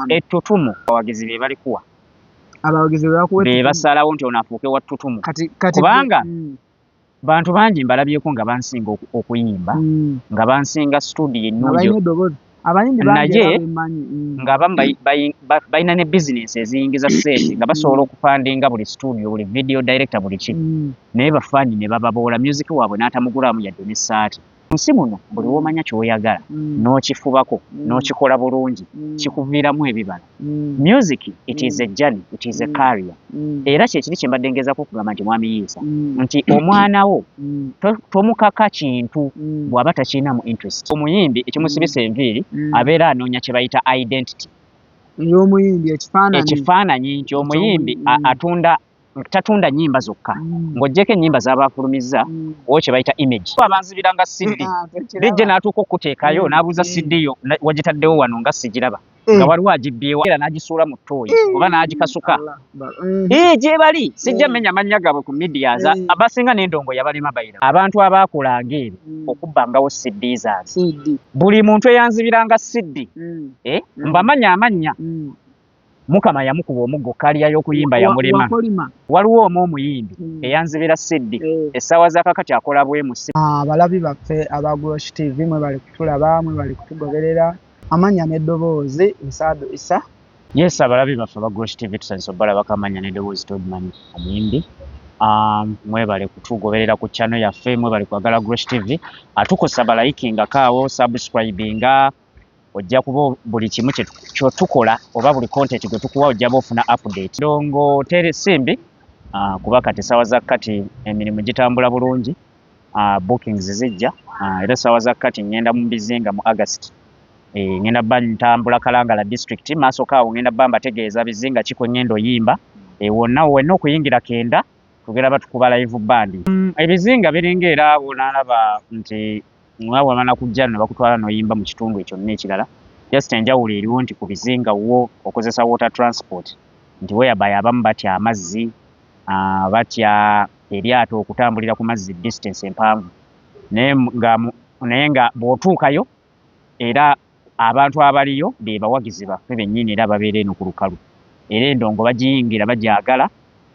Wano Ettutumu abawagizi be balikuwa. Abawagizi be bakuwa Be ettutumu. basalawo nti ono afuuke wa ttutumu. Kati Kubanga bantu bangi mbalabyeko nga bansinga okuyimba, nga bansinga studio Nga ennungi. Balina eddoboozi, abayimbi bangi Naye era bemmanyi. Nga abamu balina ne bizinensi eziyingiza ssente, nga basobola okufundinga buli studio, buli video director, buli ki, naye bafaani ne bababoola music waabwe n'atamugulaamu yadde n'essaati. Nsi muno buli w'omanya ky'oyagala n'okifubako n'okikola bulungi, kikuviiramu ebibala. Music, it is a journey, it is a career. Era kyekiri kye mbadde ngezaako okugamba nti mwami Yiisa, nti omwana wo tomukaka kintu bw'aba takirinamu interest. Omuyimbi ekimusibisa enviiri, abeera anoonya kye bayita identity. Ey'omuyimbi, ekifaananyi. Ekifaananyi nti omuyimbi atunda, tatunda nnyimba zokka. Ng'oggyeko ennyimba z'aba afulumizza, owo kye bayita image. Abanzibiranga CD. Ah, tekiraba. DJ n'atuuka okuteekayo n'abuuza, "CD yo wagitaddewo wano nga sigiraba?" Nga waliwo agibbyewo era n'agisuula mu ttooyi oba n'agikasuka. Allah Akbar. Ee, gye bali sijja mmenya mannya gaabwe ku media abasinga n'endongo yabalema bayira. Abantu abaakolanga ebyo okubbangawo CD zange. CD. Buli muntu eyanzibiranga CD, mbamanya amannya, Mukama yamukuba omuggo, career y'okuyimba yamulema. Wakolima. Waliwo omu omuyimbi eyanzibira CD, essaawa za kakati akola bwemusi. Abalabi baffe aba Grosh TV, mwebale kutulaba, mwebale kutugoberera. Amannya n'eddoboozi, Nsaadu Isa. Yes, abalabi baffe aba Grosh TV, tusanyusa obbalabako. Amannya n'eddoboozi, Todman omuyimbi. Mwebale kutugoberera ku channel yaffe, mwebale kwagala Grosh TV. Atukusaba likingako awo, subscribinga, ojja kuba buli kimu kyetukola oba buli content gwe tukuwa ojja ba ofuna update. Ndongo tere simbi, kuba kati essaawa za kati emirimu gitambula bulungi, bookings zijja, era essaawa za kati ngenda mu bizinga mu August. Ngenda bba ntambula Kalangala district maaso kaawo, ngenda bba mbategeeza bizinga ki kwe ngenda oyimba. Wonna wenna okuyingira kenda tugenda batukuba live band. Ebizinga biringa era bw'onaalaba nti nga bw'amala kujja ne bakutwala n'oyimba mu kitundu ekyo ekirala, just enjawulo eriwo nti ku bizinga wo okozesa water transport, nti whereby abamu batya amazzi, batya eryato okutambulira ku mazzi distance empanvu, naye nga bw'otuukayo era abantu abaliyo be bawagizi baffe bennyini, era babeera eno ku lukalu, era endongo bagiyingira bagyagala.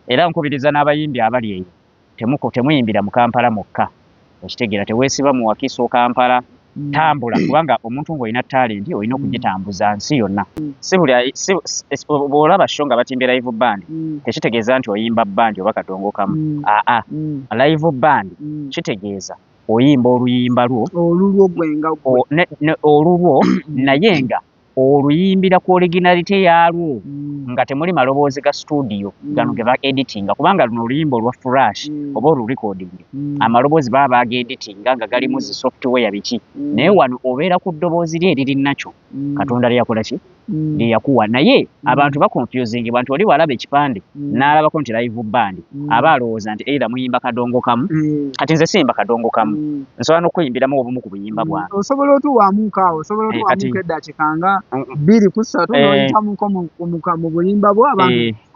Era nkubiriza n'abayimbi abali eyo, temuyimbira mu Kampala mwokka, okitegeera? Teweesiba mu Wakiso, Kampala, tambula, kubanga omuntu ng'olina talent olina okugitambuza nsi yonna. Si buli bw'olaba show nga batimbye live band, tekitegeeza nti oyimba band oba kadongo kamu. Aa, live band kitegeeza oyimba oluyimba lwo. Olulwo gwe nga gwe. Olulwo, naye nga oluyimbira ku originality yaalwo, nga temuli maloboozi ga studio gano ge ba editinga, kubanga luno oluyimba olwa fresh oba olu recording, amaloboozi baba bageeditinga nga galimu zi software biki, naye wano obeera ku ddoboozi lye eriri nakyo Katonda lyeyakola ki, lye yakuwa. Naye abantu baconfusingibwa nti oli bw'alaba ekipande n'alabako nti live band, aba alowooza nti either muyimba kadongo kamu. Kati nze siyimba kadongo kamu, nsobola n'okuyimbiramu obumu ku buyimba bwange. Osobola otuwaamuko awo, osobola otuwaamuko eddakiika nga 2 ku 3 n'oyitamuko mu buyimba bwo,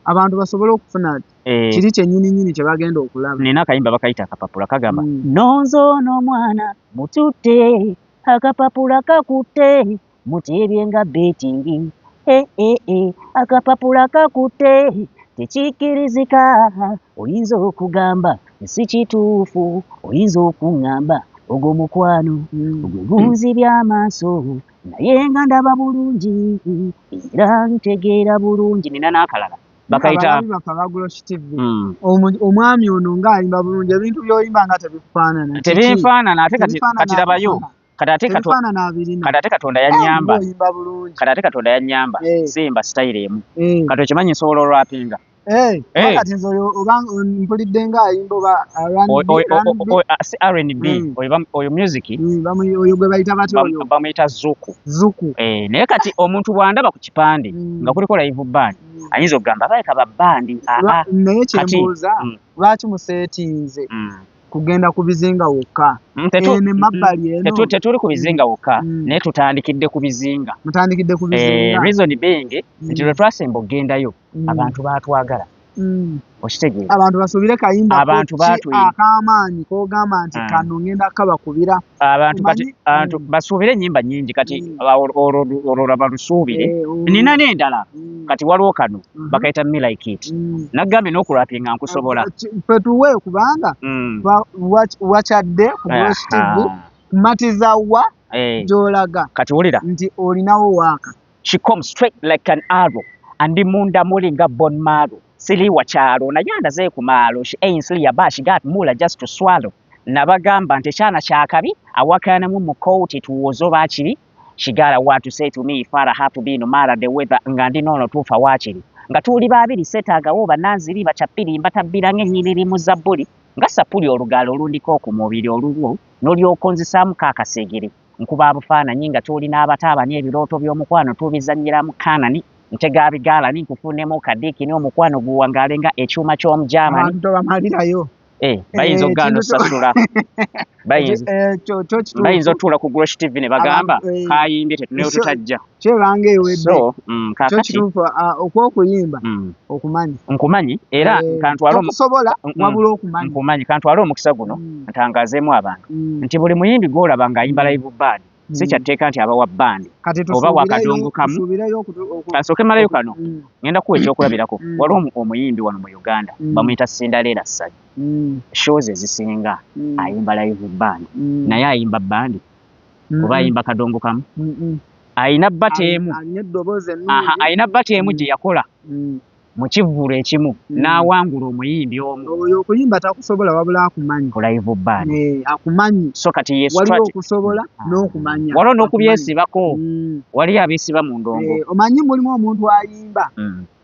abantu basobole okufuna kiri kyennyini nnyini kye bagenda okulaba. Nina akayimba bakayita "Akapapula", kagamba, "Nonzo n'omwana mututte, akapapula kakutte, muteebye nga betting, eh, eh, eh, akapapula kakutte, tekikkirizika, oyinza okugamba si kituufu, oyinza okuŋŋamba ogwo mukwano ogwe gunzibya amaaso, naye nga ndaba bulungi era ntegeera bulungi." Nina n'akalala bakayita Abalabi baffe aba Grosh TV, omwami ono ng'ayimba bulungi, ebintu by'oyimba nga tebikufaanana. Kiki? Tebinfaanana ate kati. Tebifaanana Kati labayo. abifuna. Kati ate Tebifaanana abirina. Kati ate Katonda yannyamba. Ng'oyimba bulungi. Kati ate Katonda yannyamba, simba style emu. Kati okimanyi nsobola olwapinga. Kati nze oyo oba mpulidde ng'ayimba oba R&B, R&B. Si R&B. Oyo music Oyo gwe bayita batya oyo? Bamuyita Zuku. Zuku. Naye kati omuntu bw'andaba ku kipande nga kuliko live band, ayinza okugamba abaleka ba band. Aa. Naye Kati kyembuuza, lwaki museetinze kugenda ku bizinga wokka? Eno emabbali eno. Tetuli ku bizinga wokka, naye tutandikidde ku bizinga. Mutandikidde ku bizinga. Reason being nti lwe twasemba okugendayo, abantu baatwagala. Okitegeera? Abantu basuubire kayimba Abantu ki baatuyimba. ak'amaanyi k'ogamba nti kano ngenda kabakubira? Abantu kati Omanyi? abantu basuubire ennyimba nnyingi kati olwo laba lusuubire. Nina n'endala. Kati waliwo kano bakayita Me Like It. Nagambye n'okurapinga nkusobola. Ffe tuwe kubanga wakyadde ku Grosh TV kumatiza wa gy'olaga Kati wulira. nti olinawo waaka. She comes straight like an arrow. Andi munda muli nga bone marrow. Siri wa kyalo naye andaze ku maalo. She ain't silly about she got mula just to swallow. Nabagamba nti ekyana kyakabi awakanamu mu kooti tuwozo bakiri. She got a word to say to me if I have to be no matter the weather nga ndi noono tuufa waakiri. Nga tuli babiri seetaagawo bannanziri bakyapiri mbatabbira ng'ennyiriri mu zabbuli. Nga sapuli olugalo olundiko ku mubiri olulwo n'olyoka onzisaamu kaakaseegere. Nkuba bufaananyi nga tuli n'abataabani ebirooto by'omukwano tubizannyira mu Kanani. Ntega bigaalani nkufunemu kadiiki n'omukwano guwangaale nga ekyuma ky'Omugermany. Abantu tobamalirayo. Bayinza okugaana osasula. Kyo kituufu. Bayinza otuula ku Grosh TV ne bagamba Abantu, kayimbye tetuneyo tutajja. Kyebanga ewedde. So, Kyo kaakati kituufu, okw'okuyimba okumanyi. Nkumanyi era kantwale Tokusobola, wabula okumanyi. Nkumanyi, kantwale omukisa guno ntangazeemu abantu nti buli muyimbi gw'olaba ng'ayimba live band si kyatteeka nti aba wa band Kati oba wa kadongo kamu. tusuubireyo okutu-, Kansooke mmalayo kano. Ngenda kuwa ekyokulabirako. Waliwo omuyimbi wano mu Uganda, bamuyita Cinderella Ssanyu. Shows ezisinga ayimba live band. Naye ayimba band oba ayimba kadongo kamu? Ayina bata emu. Alina eddoboozi ennungi. Aha, ayina bata emu gye yakola mu kivvulu ekimu n'awangula omuyimbi omu. Oyo okuyimba takusobola wabula akumanyi. Ku live band. Akumanyi. So kati ye Waliwo strat- okusobola n'okumanya. Waliwo n'okubyesibako. Akumanyi. Waliyo abeesiba mu ndongo. Omanyi mulimu omuntu ayimba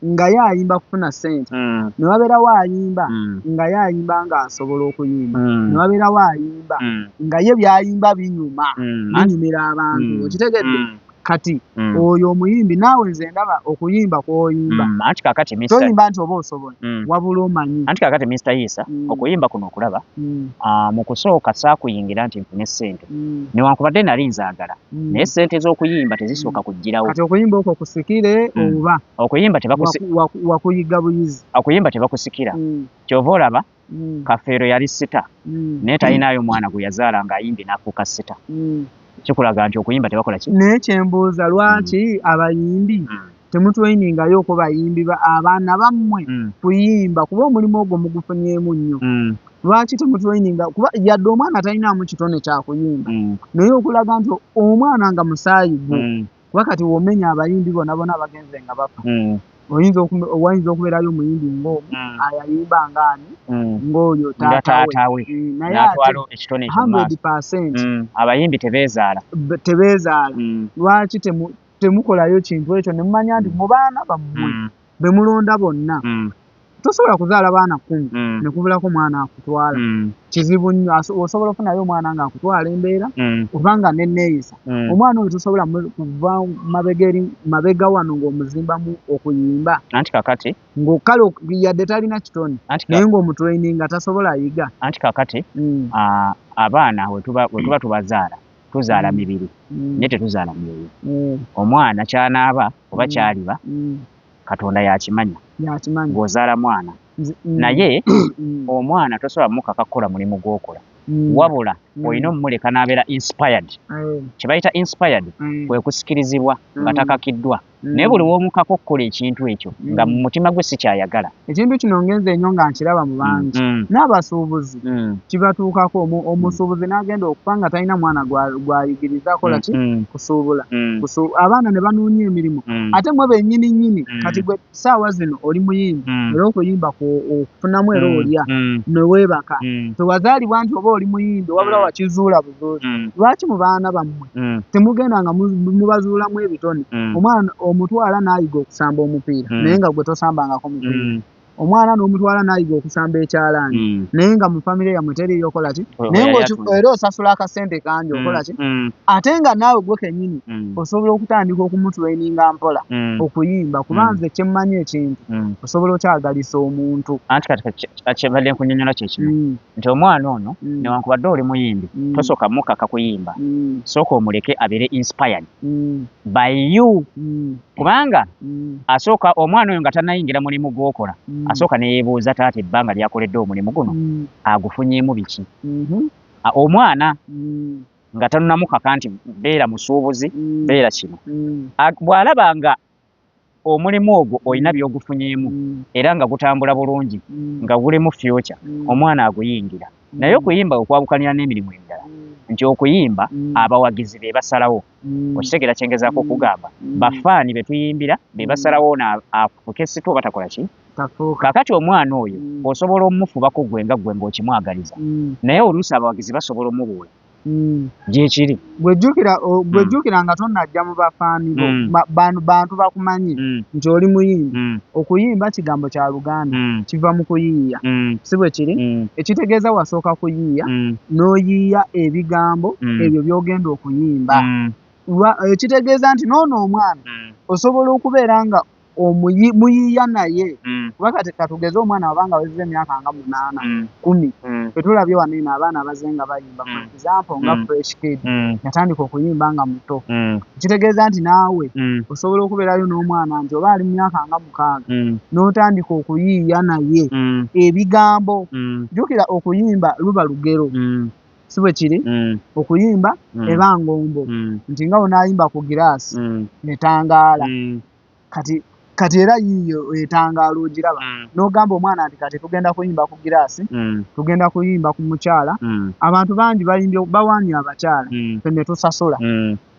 nga ye ayimba kufuna ssente. Ne wabeerawo ayimba nga ye ayimba ng'asobola okuyimba. Ne wabeerawo ayimba nga ye by'ayimba binyuma. Binyumira abantu. Okitegedde? Kati oyo omuyimbi naawe nze ndaba okuyimba kw'oyimba. Anti kaakati Mister Toyimba nti oba osobola, wabula omanyi. Anti kaakati Mister Isa, okuyimba kuno okulaba, mu kusooka saakuyingira nti nfune ssente. Newankubadde nali nzaagala, naye ssente z'okuyimba tezisooka kuggyirawo. Kati okuyimba okwo kusikire oba? Okuyimba tebakusi- Wakuyiga buyizi. Okuyimba tebakusikira. Ky'ova olaba, Kafeero yali sita, naye talinaayo mwana gwe yazaala ng'ayimbye n'afuuka sita. Kikulaga nti okuyimba tebakola ki? Naye kyembuuza lwaki abayimbi temutweyiningayo okwo bayimbi abaana bammwe kuyimba, kuba omulimu ogwo mugufunyeemu nnyo. Lwaki temutweyininga? Kuba yadde omwana talinaamu kitone kya kuyimba. Naye okulaga nti omwana nga musaayi gwo, kuba kati w'omenya abayimbi bonna bonna bagenze nga bafa. Wayinza okubeerayo omuyimbi ng'omu, ayayimba ng'ani? Ng'oyo Nga taata we. taata we. Naye N'atwala ate ekitone ekyo mu maaso. hundred percent. Abayimbi tebeezaala. Tebeezaala. Lwaki temukolayo kintu ekyo ne mumanya nti mu baana bammwe be mulonda bonna, tosobola kuzaala baana 10 ne kubulako mwana akutwala. Kizibu nnyo. Osobola okufunayo omwana ng'akutwala embeera, oba nga nenneeyisa. Omwana oyo tosobola kuva mabega wano ng'omuzimbamu okuyimba. Anti kakati? Ng'okale yadde talina kitone, naye ng'omutraininga tasobola yiga. Anti kakati, abaana we tuba tubazaala, tuzaala mibiri, naye tetuzaala myoyo. Omwana ky'anaaba oba ky'aliba, Katonda y'akimanya. Y'akimanya. Ng'ozaala mwana. Naye, omwana tosobola kumukaka kukola mulimu gw'okola. Wabula, olina omumuleka n'abeera inspired. Kye bayita inspired, kwe kusikirizibwa nga takakiddwa. Naye buli w'omukaka okukola ekintu ekyo, nga mu mutima gwe si ky'ayagala. Ekintu kino ngenze nnyo nga nkiraba mu bangi. N'abasuubuzi, kibatuukako omusuubuzi n'agenda okufa nga talina mwana gw'ayigiriza akola ki? Kusuubula. Abaana ne banoonya emirimu. Ate mwe bennyini nnyini, kati gwe ssaawa zino oli muyimbi, era okuyimba okufunamu era olya, ne weebaka. Tewazaalibwa nti oba oli muyimbi, wabula wakizuula buzuuzi. Lwaki mu baana bammwe temugenda nga mubazuulamu ebitone? Omwana omutwala n'ayiga okusamba omupiira, naye nga gwe tosambangako mupiira. Omwana n'omutwala n'ayiga okusamba ekyalaani, naye nga mu famire yammwe teriiyo okola ki? Naye era osasula akasente kangi okola ki? Ate nga naawe gwe kennyini osobola okutandika okumutraininga mpola okuyimba, kuba nze kye mmanyi ekintu osobola okyagalisa omuntu. Anti kati kye mbadde nkunnyonnyola kye kino, nti omwana ono newankubadde oli muyimbi, tosooka mukaka kuyimba. Sooka omuleke abeere inspired by you. Kubanga asooka omwana oyo nga tannayingira mulimu gw'okola, asooka ne yeebuuza taata ebbanga ly'akoledde omulimu guno agufunyeemu biki. Omwana nga tannamukaka nti beera musuubuzi, beera kino, bw'alaba nga omulimu ogwo olina by'ogufunyeemu era nga gutambula bulungi, nga gulimu future, omwana aguyingira. Naye okuyimba okwawukanira n'emirimu emirala nti okuyimba abawagizi be basalawo. Okitegeera kye ngezaako okugamba? Bafaani be tuyimbira be basalawo ono afuuke star oba takola ki. Kaakati omwana oyo osobola omufubako ggwe nga ggwe ng'okimwagaliza, naye oluusi abawagizi basobola omubuula. Gyekiri. Bwejjukira nga tonnajja mu bafaani bo, bantu bakumanyi nti oli muyimbi. Okuyimba kigambo kya Luganda, kiva mu kuyiiya, si bwe kiri? Ekitegeeza wasooka kuyiiya, n'oyiiya ebigambo ebyo by'ogenda okuyimba. Ekitegeeza nti n'ono omwana osobola okubeera nga muyiiya naye, kuba kati katugeze omwana wabanga awezezza emyaka nga 8, 10, ffe tulabye wano eno abaana abazze nga bayimba. For example nga Fresh Kid yatandika okuyimba nga muto. Ekitegeeza nti naawe osobola okubeerayo n'omwana nti oba ali mu myaka nga 6, n'otandika okuyiiya naye ebigambo. Jjukira okuyimba luba lugero, si bwe kiri? Okuyimba eba ngombo, nti nga bw'onaayimba ku giraasi etangaala. Kati era yiiyo etangaala ogiraba, n'ogamba omwana nti kati tugenda kuyimba ku giraasi, tugenda kuyimba ku mukyala. Abantu bangi bayimbye, bawaanye abakyala, ffe ne tusasula.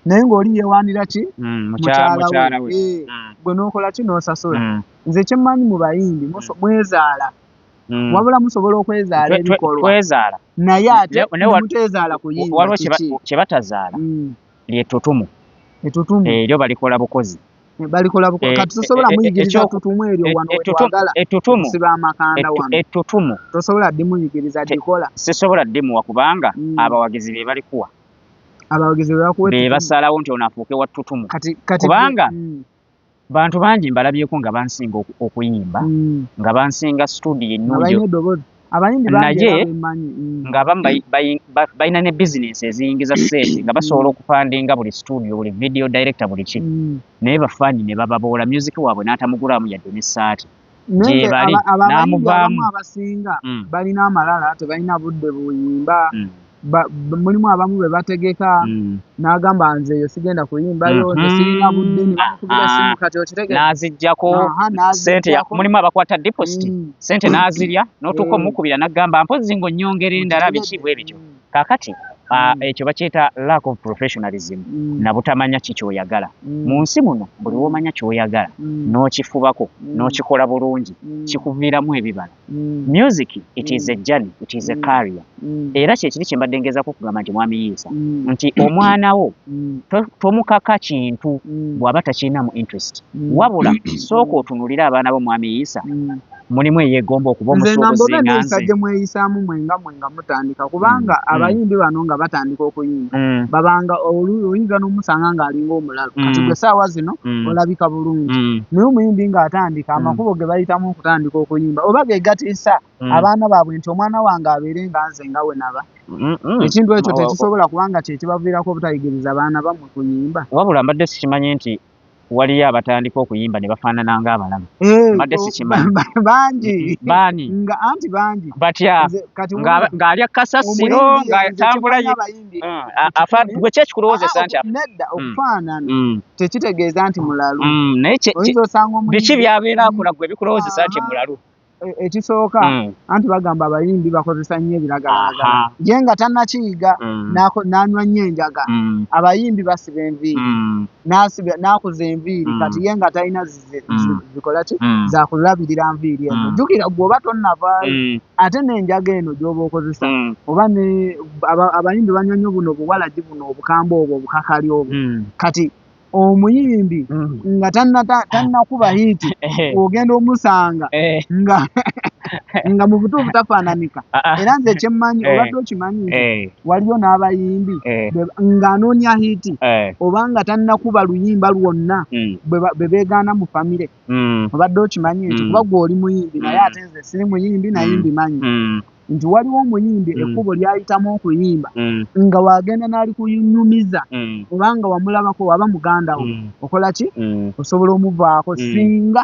Naye ng'oli yeewaanira ki? Mukyala we. Gwe n'okola ki? N'osasula. Nze kye mmanyi mu bayimbi, mwezaala. Wabula musobola okwezaala ebikolwa. Twezaala. Naye ate muteezaala kuyimba. Waliwo kye batazaala, ly'ettutumu. Ettutumu. Eryo balikola bukozi. Balikola bukozi. Kati tosobola muyigiriza ttutumu eryo wano we twagala okusiba amakanda wano. Ettutumu. Tosobola ddimuyigiriza ddikola. Sisobola ddimuwa kubanga abawagizi be balikuwa. Abawagizi be bakuwa ettutumu. Be basalawo nti ono afuuke wa ttutumu. Kubanga bantu bangi mbalabyeko nga bansinga okuyimba, nga bansinga studio ennungi. Naye nga abamu balina ne bizinensi eziyingiza ssente, nga basobola okufundinga buli studio, buli video director, buli ki. Naye bafaani ne bababoola music waabwe n'atamugulaamu yadde n'essaati. Gye bali n'amuvaamu. Abasinga balina amalala, tebalina budde buyimba. Mulimu abamu be bategeka n'agamba nze eyo sigenda kuyimbayo, nze sirina budde, ne bamukubira essimu. Kati okitegeera? N'aziggyako ssente, mulimu abakwata deposit, ssente n'azirya, n'otuuka omukubira n'agamba mpozzi ng'onnyongera endala, biki bwe bityo. Kaakati ekyo bakiyita lack of professionalism na butamanya ki ky'oyagala. Mu nsi muno buli w'omanya ky'oyagala n'okifubako n'okikola bulungi, kikuviiramu ebibala. Music, it is a journey, it is a career. Era kyekiri kye mbadde ngezaako okugamba nti mwami Yiisa, nti omwana wo tomukaka kintu bw'aba takirinamu interest. Wabula sooka otunuulire abaana bo, mwami Yiisa, mulimu eyeegomba okuba omusuubuzi nga nze. Gye mweyisaamu mwenga mwenga mutandika, kubanga abayimbi bano nga batandika okuyimba, babanga oyinza n'omusanga ng'alinga omulalu. Kati gwe essaawa zino olabika bulungi, naye omuyimbi ng'atandika, amakubo ge bayitamu okutandika okuyimba oba ge gatiisa abaana baabwe nti omwana wange abeere nga nze nga we naba. Ekintu ekyo tekisobola kubanga kye kibaviirako obutayigiriza baana bammwe kuyimba. Wabula mbadde sikimanyi nti waliyo abatandika okuyimba ne bafaanana ng'abalamu. Mbadde sikimanyi. Bangi. Baani? Nga anti bangi. Batya? Ng'alya kasasiro, ng'atambula gwe ki ekikulowoozesa nti Nedda, okufaanana tekitegeeza nti mulalu. Naye biki by'abeera akola gwe bikulowoozesa nti mulalu? Ekisooka, anti bagamba abayimbi bakozesa nnyo ebiragalalagala. Ye nga tannakiyiga, n'anywa nnyo enjaga. Abayimbi basiba enviiri, n'akuza enviiri, kati ye nga talina zikola ki? Za kulabirira nviiri ezo. Jjukira ggwe oba tonnavaayo, ate n'enjaga eno gy'oba okozesa, oba abayimbi banywa nnyo buno obuwalagi buno obukambwe obwo obukakali obwo. Kati omuyimbi nga tannakuba hit, ogenda omusanga nga mu butuufu tafaananika. Era nze kyemmanyi, obadde okimanyi nti waliyo n'abayimbi ng'anoonya hit, oba nga tannakuba luyimba lwonna bwe beegaana mu famire. Obadde okimanyi nti kuba ggwe oli muyimbi, naye ate nze siri muyimbi naye mbimanyi. Nti waliwo omuyimbi ekkubo ly'ayitamu okuyimba nga wagenda n'alikunyumiza, obanga wamulabako waba muganda wo, okola ki? Osobola omuvaako. Singa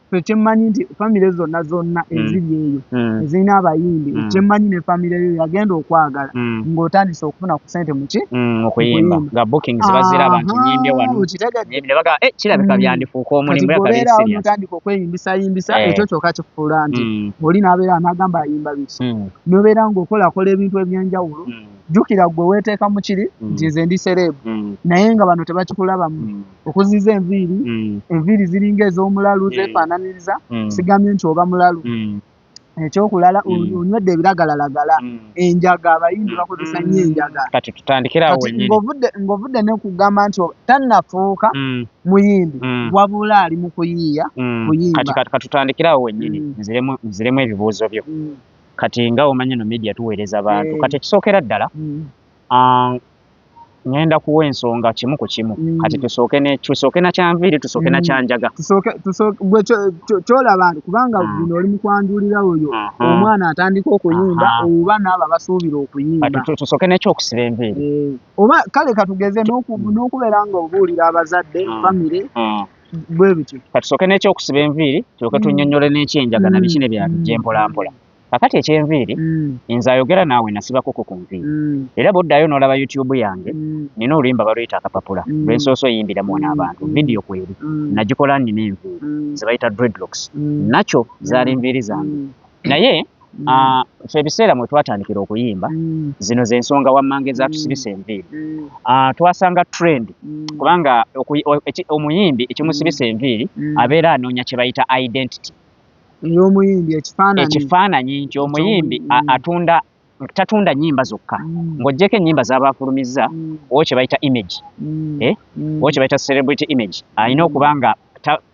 ffe kyemmanyi nti famire zonna zonna eziri eyo ezirina abayimbi, kyemmanyi ne famire yo yagenda okwagala ng'otandise okufuna ku ssente muki? Okuyimba nga bookings baziraba nti nyimbye wano. Okitegedde? Ne bagamba, "Eh, kirabika byandifuuka omulimu." Kati Kirabika biri bw'obeerawo serious. n'otandika okweyimbisa-yimbisa, ekyo kyokka kikufuula nti oli n'abeera n'agamba ayimba biki, n'obeera ng'okolakola ebintu ebyenjawulo. Jjukira gwe weeteeka mu kiri nti nze ndi celeb, naye nga bano tebakikulabamu. Okuziza enviiri, enviiri ziringa ez'omulalu, zeefaananiriza. Sigambye nti oba mulalu. Ekyokulala, onywedde ebiragalalagala, enjaga, abayimbi bakozesa nnyo enjaga. Kati tutandikire awo Kati wennyini. ng'ovudde ne kugamba nti tannafuuka muyimbi, wabula ali mu kuyiiya kuyimba. Kati katutandikire awo wennyini. Nziremu ebibuuzo byo. Kati nga omanyi no media tuweereza bantu. Kati ekisookera ddala, ngenda kuwa ensonga kimu ku kimu. Kati tusooke na kyanviiri, tusooke na kyanjaga. Tusooke gwe kyolaba nti kubanga bino oli mu kwanjulira oyo omwana atandika okuyimba oba n'abo abasuubira okuyimba. Kati tusooke n'ekyokusiba enviiri. Oba kale katugeze n'okubeera nga obuulira abazadde, famire, bwe bityo. Kati tusooke n'ekyokusiba enviiri, tulyoke tunnyonnyole n'ekyenjaga na biki n'ebirala, tujje mpola mpola. Kakati ekyenviiri, nze ayogera naawe nasibako ku nviiri. Era bw'oddayo n'olaba YouTube yange, nina oluyimba baluyita Akapapula, lwe nsoose oyimbiramu wano abantu, vidiyo kweri. Nagikola nnina enviiri ze bayita dreadlocks. Nakyo zaali nviiri zange. Naye ffe ebiseera mwe twatandikira okuyimba, zino ze nsonga wammanga ezatusibisa enviiri. Twasanga trend, kubanga omuyimbi ekimusibisa enviiri abeera anoonya kye bayita identity. Ey'omuyimbi, ekifaananyi. Ekifaananyi nti omuyimbi atunda, tatunda nnyimba zokka. Ng'oggyeko ennyimba z'aba afulumizza, oba kye bayita image, eh? Oba kye bayita celebrity image, alina okuba nga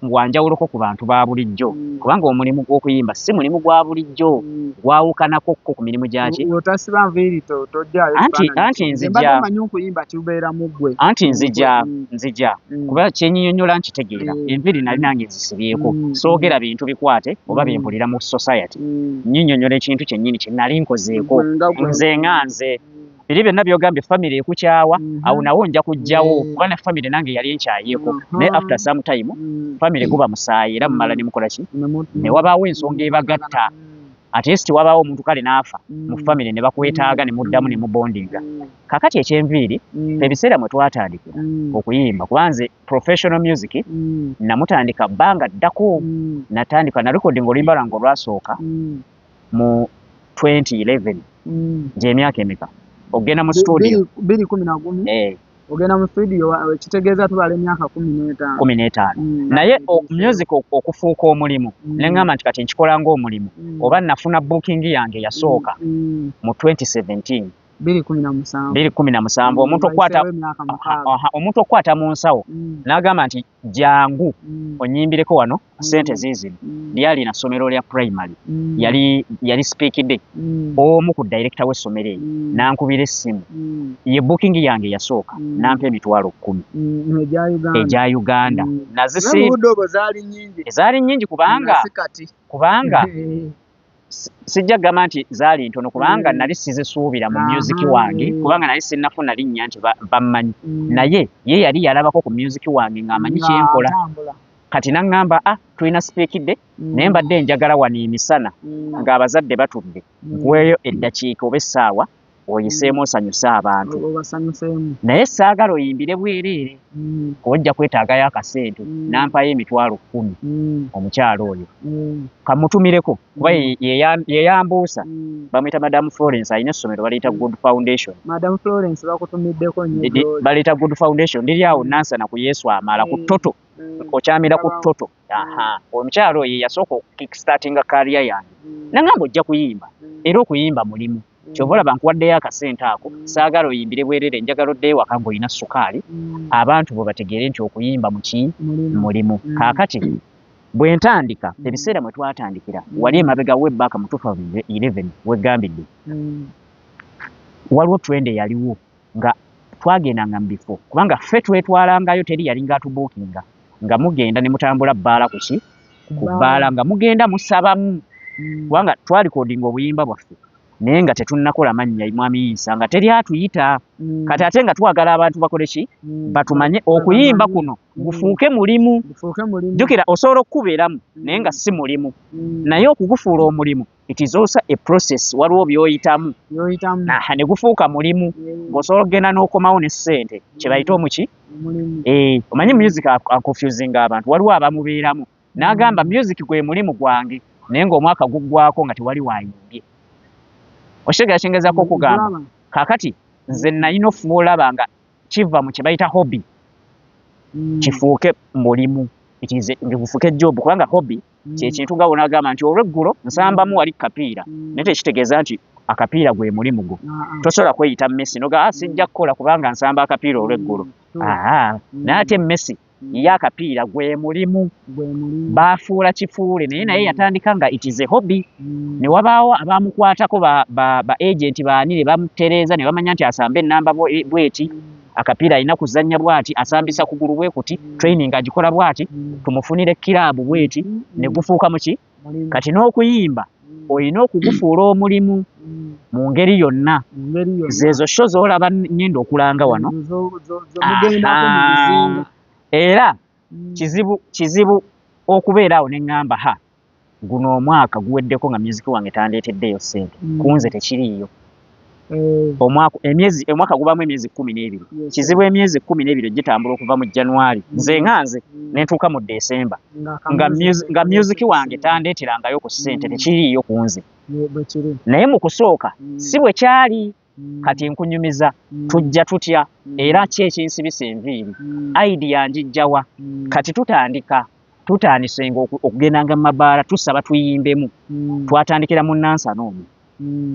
wanjawuloko ku bantu ba bulijjo, kubanga omulimu gw'okuyimba si mulimu gwa bulijjo, gwawukanako ko ku mirimu gyaki. Otasiba nviiri tojjaayo Anti kifaananyi. Anti Nze nzija. mbadde omanyi okuyimba kibeera mu ggwe. Anti nzija, nzija, kuba kyenyinyonnyola nkitegeera. Enviiri nali nange nzisibyeko. Soogera bintu bikwate oba byempulira mu society. Nnyinyonnyola ekintu kyennyini kye nali nkozeeko. Gwe nga gwe. Nze nga nze. Biri byonna by'ogambye famire ekukyawa, awo nawo nja kujjawo, kuba ne famire nange yali enkyayeeko. Naye after some time, famire guba musaayi, era mumala ne mukola ki? Ne wabaawo ensonga ebagatta. At least wabaawo omuntu kale n'afa mu famire ne bakwetaaga ne muddamu ne mubondinga. Kaakati ekyenviiri, ebiseera mwe twatandikira okuyimba, kuba nze professional music namutandika bbanga ddako. Natandika na recording oluyimba lwange olwasooka mu 2011. Gy'emyaka emeka okugenda mu studio? 2011. Eh. Ogenda mu studio, kitegeeza tubala emyaka 15. 15. Naye music okufuuka omulimu, ne ŋŋamba nti kati nkikola ng'omulimu, oba nafuna booking yange yasooka mu 2017. 2017. 2017. Omuntu okukwata Wayiseewo emyaka 6. Aha, omuntu okukwata mu nsawo n'agamba nti jangu onnyimbireko wano, ssente ziizino. Lyali na ssomero lya primary. Yali speak day. Omu ku director w'essomero eryo n'ankubira essimu. Ye booking yange yasooka, n'ampa 100,000. Egya Uganda. Egya Uganda. Naye mu budde obwo zaali nnyingi. Ezaali nnyingi kubanga Nga si kati. Kubanga sijja kugamba nti zaali ntono, kubanga nali sizisuubira mu music wange, kubanga nali sinnafuna linnya nti bammanyi. Naye ye yali yalabako ku music wange ng'amanyi Nga kyenkola. atambula. Kati n'aŋŋamba, ah, tulina speak day, naye mbadde njagala wano emisana ng'abazadde batudde, nkuweeyo eddakiika oba essaawa oyiseemu osanyuse abantu. Obasanyuseemu. Naye saagala oyimbire bwereere, kuba ojja kwetaagayo akasente. N'ampayo 100,000. Omukyala oyo kamutumireko, kuba ye yambuusa. Bamuyita Madam Florence, alina essomero baliyita Good Foundation. Madam Florence, bakutumiddeko nnyo gy'oli. Baliyita Good Foundation, liri awo Nansana ku Yesu Amala ku Toto. Okyamira ku Toto. Aha, omukyala oyo yasooka okukickstartinga career yange. Nangamba ojja kuyimba, era okuyimba mulimu, kyova olaba nkuwaddeyo akasente ako. Saagala oyimbire bwerere, njagala oddeyo waka ng'olina sukaali, abantu bwe bategeere nti okuyimba muki? Mulimu. Mulimu. Kaakati bwe ntandika, ebiseera mwe twatandikira wali emabega way back mu 2011 wegambidde, waliwo trend eyaliwo nga twagendanga mu bifo, kubanga ffe twetwalangayo, teri yalinga atubookinga, nga mugenda ne mutambula bbaala ku ki, ku bbaala, nga mugenda musabamu, kubanga twalikodinga obuyimba bwaffe. Naye nga tetunnakola mannya, mwami Isa, nga teri atuyita. Kati ate nga twagala abantu bakole ki? Batumanye. Okuyimba kuno gufuuke mulimu. Gufuuke mulimu. Jjukira, osobola okukubeeramu naye nga si mulimu. Naye okugufuula omulimu, it is also a process, waliwo by'oyitamu. By'oyitamu. Aha, ne gufuuka mulimu ng'osobola okugenda n'okomawo ne ssente kye bayita omuki. Omulimu. Eh, omanyi music aconfusinga abantu. Waliwo abamubeeramu n'agamba music gwe mulimu gwange, naye ng'omwaka guggwako nga tewali wayimbye. Okitegeera kyengezaako okugamba? Nkulaba. Kaakati nze nalina ofuba olaba nga kiva mu kye bayita hobby kifuuke mulimu. It is gufuuke job, kubanga hobby kyekintu nga bw'onaagamba nti olweggulo nsambamu wali kapiira, naye tekitegeeza nti akapiira gwe mulimu gwo. Ah, ah. Tosobola kweyita Messi noga, ah, sijja kukola kubanga nsamba akapiira olweggulo. Aa, naye ate Messi ye akapiira gwe mulimu. Gwe mulimu. Bafuula kifuule, naye yatandika nga it is a hobby. Ne wabaawo abamukwatako, ba agent baani, ne bamutereeza ne bamanya nti asambe ennamba bweti, akapiira alina kuzannya bwati, asambisa kugulu bwe kuti, training agikola bwati, tumufunire kiraabu bweti, ne gufuuka muki. Mulimu. Kati n'okuyimba olina okugufuula omulimu mu ngeri yonna. Mu ngeri yonna. Zeezo show z'olaba ngenda okulanga wano. Zo mugendako mu bizinga. Era kizibu okubeera awo ne ŋŋamba, ha, guno omwaka guweddeko nga music wange tandeeteddeyo ssente. Kunze tekiriiyo. Omwaka, emyezi, omwaka gubamu emyezi 12. Kizibu emyezi 12 gitambula okuva mu January, nze nga nze, ne ntuuka mu December Nga nga music wange tandeeterangayo ku ssente. Tekiriiyo ku nze. Bwe kiri. Naye mu kusooka si bwe kyali. Kati nkunyumiza tujja tutya, era ki ekinsibisa enviiri, idea njijjawa? Kati tutandika, tutandisenga okugendanga mu mabaala tusaba tuyimbemu. Twatandikira mu Nansana omwo.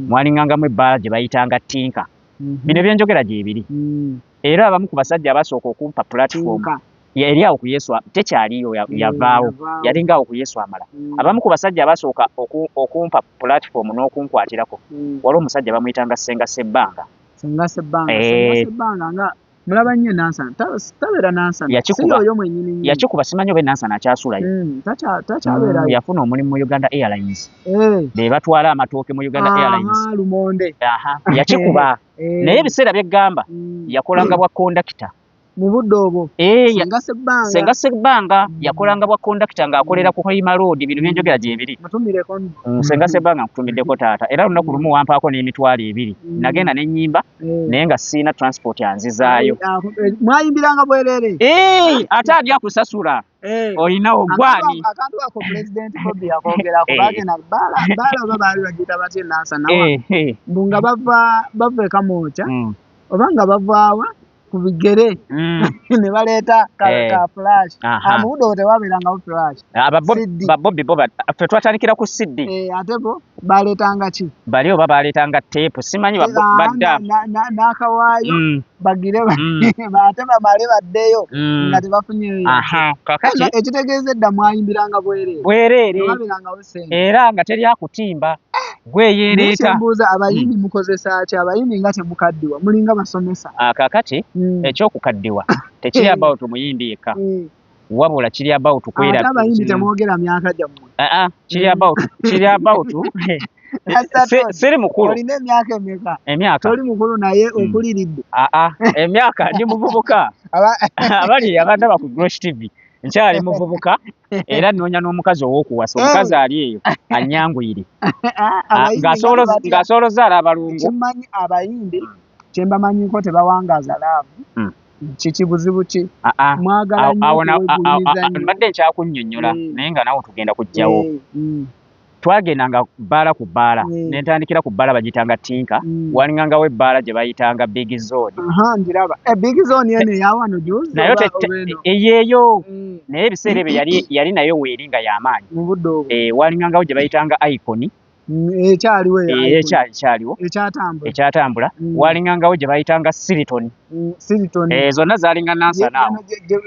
Mwalingangamu ebbaala gye bayitanga Tinka. Bino byenjogera gyebiri. Era abamu ku basajja abasooka okumpa platform Tinka. Eri awo ku Yesu, tekyaliyo, yavaawo. Yavaawo. Yalinga awo ku Yesu amala. Abamu ku basajja abasooka okumpa platform n'okunkwatirako, waliwo omusajja bamuyitanga Senga Sebbanga. Senga Sebbanga. Senga Sebbanga nga mulaba nnyo Nansana. Tabeera Nansana. Yakikuba. Si oyo mwennyini nnyini. Yakikuba, simanyi oba Nansana akyasulayo. Takyabeerayo. Yafuna omulimu mu Uganda Airlines. Be batwala amatooke mu Uganda Airlines. Lumonde. Aha, yakikuba. Naye ebiseera byeggamba yakolanga bwa kondakita. Mu budde obwo. Senga Sebbanga. Senga Sebbanga yakolanga bwa kondakita ng'akolera ku Hoima Road, bino byenjogera gyebiri. Mutumireko nno. Senga Sebbanga nkutumiddeko taata. Era olunaku lumu wampaako n'emitwalo 2. Nagenda ne nnyimba, naye nga siina transport anzizaayo. Mwayimbiranga bwereere? Ate ani akusasula? Olinawo gwani? Akantu ako President Bobi yakogerako. Bagenda baala oba baali bagiyita batya Nansana wa? Mbu nga bava e Kamwokya, oba nga bavaawa ku bigere ne baleeta ka flash. Mu budde obwo tewabeerangawo flash. Aba CD. Ba Bobi bo ffe twatandikira ku CD. Ate bo baleetanga ki? Bali oba baleetanga tape, simanyi badda. N'akawaayo bagire ate bamale baddeyo nga tebafunye. Aha, kakati Ekitegeeza edda mwayimbiranga bwereere. Bwereere. Tewabeerangawo ssente. Era nga teri akutimba. Gweyereeta. Naye kyembuuza, abayimbi mukozesa ki? Abayimbi nga temukaddiwa, mulinga basomesa. Kakati ekyokukaddiwa tekiri about muyimbi yekka. Wabula kiri about kwera. Ate abayimbi temwogera myaka gyammwe. Kiri about, kiri about. Pastor Todd, Siri mukulu. Olina emyaka emeka? Emyaka. Toli mukulu naye okuliridde. Emyaka ndi muvubuka. Abali abandaba ku Grosh TV. Nkyali muvubuka era nnoonya n'omukazi ow'okuwasa. Omukazi ali eyo annyanguyire. Abayimbi nga batya. Ng'asobola ozaala abalungu. Kimmanyi abayimbi kye mbamanyiko tebawangaaza love. Kiki buzibu ki? Mwagala nnyo Awo okuweguliza nnyo. Mbadde nkyakunnyonnyola, naye nga naawe tugenda kujjawo. Twagendanga bbaala ku bbaala. Ne ntandikira ku bbaala bagiyitanga Tinka. Walingangawo ebbaala gye bayitanga Big Zone. Aha, ngiraba. Big Zone eno eya wano juzi Naye oba oba eno? Eyeeyo. Naye ebiseera ebyo yali nayo weeri nga y'amaanyi. Mu budde obwo. Walingangawo gye bayitanga Icon. Ekyaliwo eyo Icon. Ekyaliwo. Ekyatambula. Ekyatambula. Walingangawo gye bayitanga Siriton. Siriton. Zonna zaalinga Nansana awo.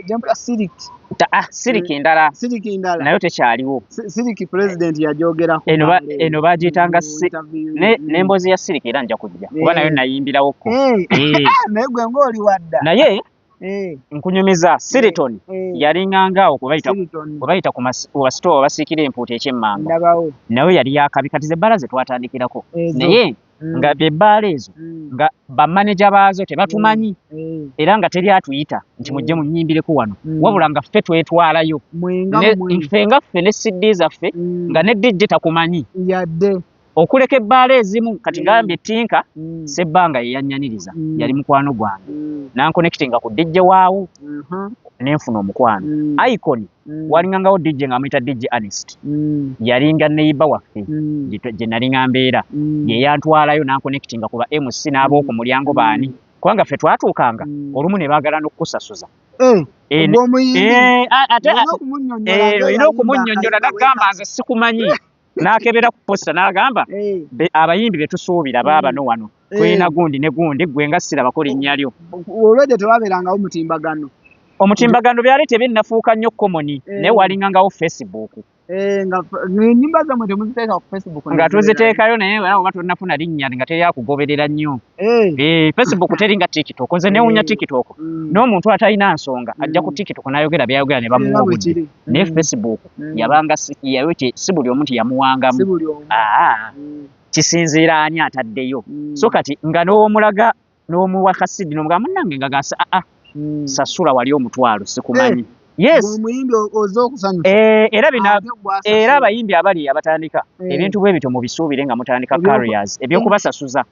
Gye mpula Sirik. Sirik endala. Sirik endala. Nayo tekyaliwo. Sirik president yagyogerako. Eno Bambi. bagiyitanga Interview. n'emboozi ya Sirik era nja kujja. Kuba nayo nayimbirawo ko. Naye gwe ng'oli wadda. Naye Nkunyumiza Siriton yalinganga awo kwe bayita ku basitowa basiikira empuuta ekyemmanga. Ndabawo. Nawe yali yakabi. Kati ze ebbaala ze twatandikirako, Ezo. naye nga ebbaala ezo nga bamaneja baazo tebatumanyi, era nga teri atuyita nti mujje munyimbireko wano, wabula nga ffe twetwalayo. Mwenga mwe. Ffe nga ffe ne CD zaffe, nga ne DJ takumanyi. Yadde. Okuleka ebbaala ezimu kati gambye Tinka Sebbanga ye yannyaniriza, yali mukwano gwange, nanconnectinga ku DJ waawo, nenfuna omukwano. Icon, walingangawo DJ nga amuyita DJ Anest, yalinga neighbor waffe gye nalinga mbeera, ye yantwalayo nanconnectinga ku ba MC n'ab'oku mulyango baani, kubanga ffe twatuukanga olumu ne baagala n'okukusasuza. Ogw'omuyimbi. Ate Olina okumunnyonnyola olina ng'eyayimba okumunnyonnyola akayimba. N'agamba nze sikumanyi, n'akebera ku poster n'agamba, "Abayimbi be tusuubira baabano wano, tulina gundi ne gundi, gwe nga sirabako linnya lyo." Olwedde tewabeerangawo mutimbagano. Omutimbagano byali tebinnafuuka nnyo common, naye walingangawo Facebook. Eh, nga ennyimba zammwe temuziteeka ku Facebook? Nga tuziteekayo, naye era oba tonnafuna linnya nga teri akugoberera nnyo. Facebook teri nga TikTok. Nze newunya TikTok, n'omuntu atalina nsonga ajja ku TikTok n'ayogera byayogera ne bamuwa Era bwe obudde. kiri. Naye Facebook yabanga si buli omu nti yamuwangamu. Si buli omu. Aa, kisinziira ani ataddeyo. So kati nga n'omulaga n'omuwa ka CD n'omugamba munnange nga gasa aa, sasula wali 500, sikumanyi. Yes. Omuyimbi oze okusanyusa. Era bino Ate gw'asasula. Era abayimbi abali abatandika ebintu bwe bityo mubisuubire nga mutandika careers, ebyokubasasuza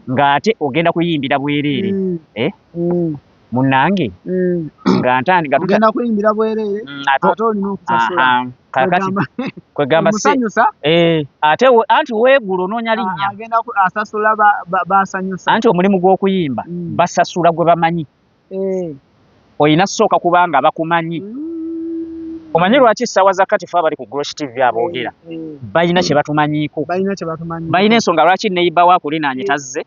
ng'ate ogenda kuyimbira bwereere. Munnange, nga ntandika Ogenda kuyimbira bwereere, ate ate olina okusasula. Aha, kakati kwegamba si Omusanyusa. Ate anti weegula onoonya linnya. Agenda asasula basanyusa. Anti omulimu gw'okuyimba basasula gwe bamanyi. Olina sooka kubanga bakumanyi. Omanyi lwaki essaawa za kati fe abali ku Grosh TV aboogera balina kye batumanyiiko? Balina kye batumanyiiko. Balina ensonga lwaki neighbor wa kulinaanye tazze,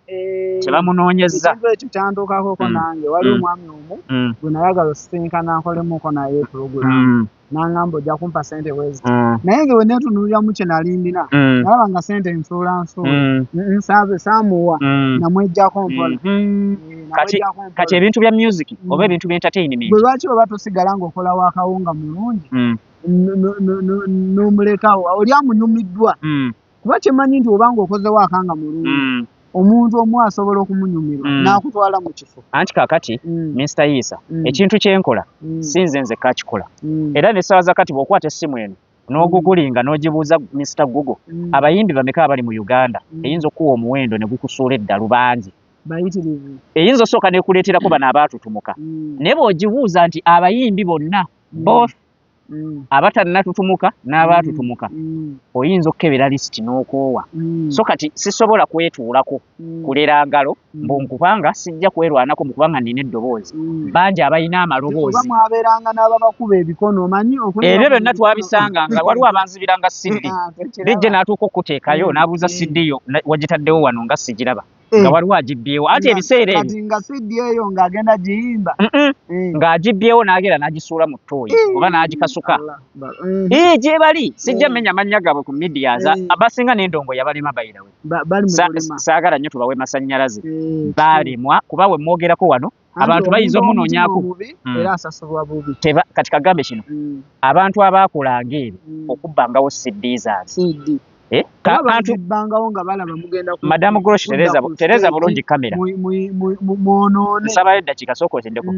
tebamunoonyezza. Ekintu ekyo kyantuukakoko nange. Waliwo omwami omu gwe nayagala osisinkana nkolemuko naye pulogulaamu, n'angamba ojja kumpa ssente bweziti, naye nze bwe neetunuuliramu kye nali ndina, nalaba nga ssente nsuula nsuula. Saamuwa, namweggyako mpola. Namweggyako mpola. Kati ebintu bya music oba ebintu bya entertainment, Bwe lwaki oba tosigala ng'okola wakawunga mulungi n'omulekawo oli amunyumiddwa? Kuba kyemmanyi nti oba ng'okozewo akanga mulungi, omuntu omu asobola okumunyumirwa n'akutwala mu kifo. Anti kakati Mr Isa, ekintu kyenkola si nze nzekka akikola, era n'essaawa za kati bw'okwata essimu eno n'ogugulinga n'ogibuuza Mr Google, abayimbi bameka abali mu Uganda, eyinza okuwa omuwendo ne gukusuula eddalu, bangi. Bayitirivu. Eyinza osooka nekuleeterako bano abaatutumuka, naye bw'ogibuuza nti abayimbi bonna, both abatannatutumuka n'abaatutumuka, oyinza okukebera lisiti n'okoowa. So kati sisobola kwetuulako kulera ngalo mbu nkubanga sijja kwerwanako mu kubanga nina eddoboozi. Bangi abalina Oba amaloboozi. Mwabeeranga n'ababakuba ebikono, omanyi okulera Ebyo mu byonna mikono. Twabisanga nga waliwo abanzibiranga CD. Ah, tekiraba. DJ n'atuuka okuteekayo n'abuuza, CD yo wagitaddewo wano nga sigiraba? Nga waliwo agibbyewo anti ebiseera ebyo. Kati nga CD eyo ng'agenda giyimba. Ng'agibbyewo n'agenda n'agisuula mu ttooyi oba n'agikasuka. Allah Akbar. Gye bali sijja mmenya mannya gaabwe ku media, abasinga n'endongo yabalema bayirawe. Bali mu bulema. Saagala nnyo tubawe masannyalaze. Baalemwa kuba we mwogerako wano Anti abantu bayinza omuntu omunoonyaako. omubi era asasulwa bubi. Kati kagambe kino, abantu abaakolanga ebyo okubbangawo CD zaabwe, CD. Eh, Oba kantu bazibbangawo nga balaba mugenda Madamu Grosh, kudda tereza ku tereza stage, bulungi kamera. mwonoone. Nsabayo eddakiika, sooka otendeko.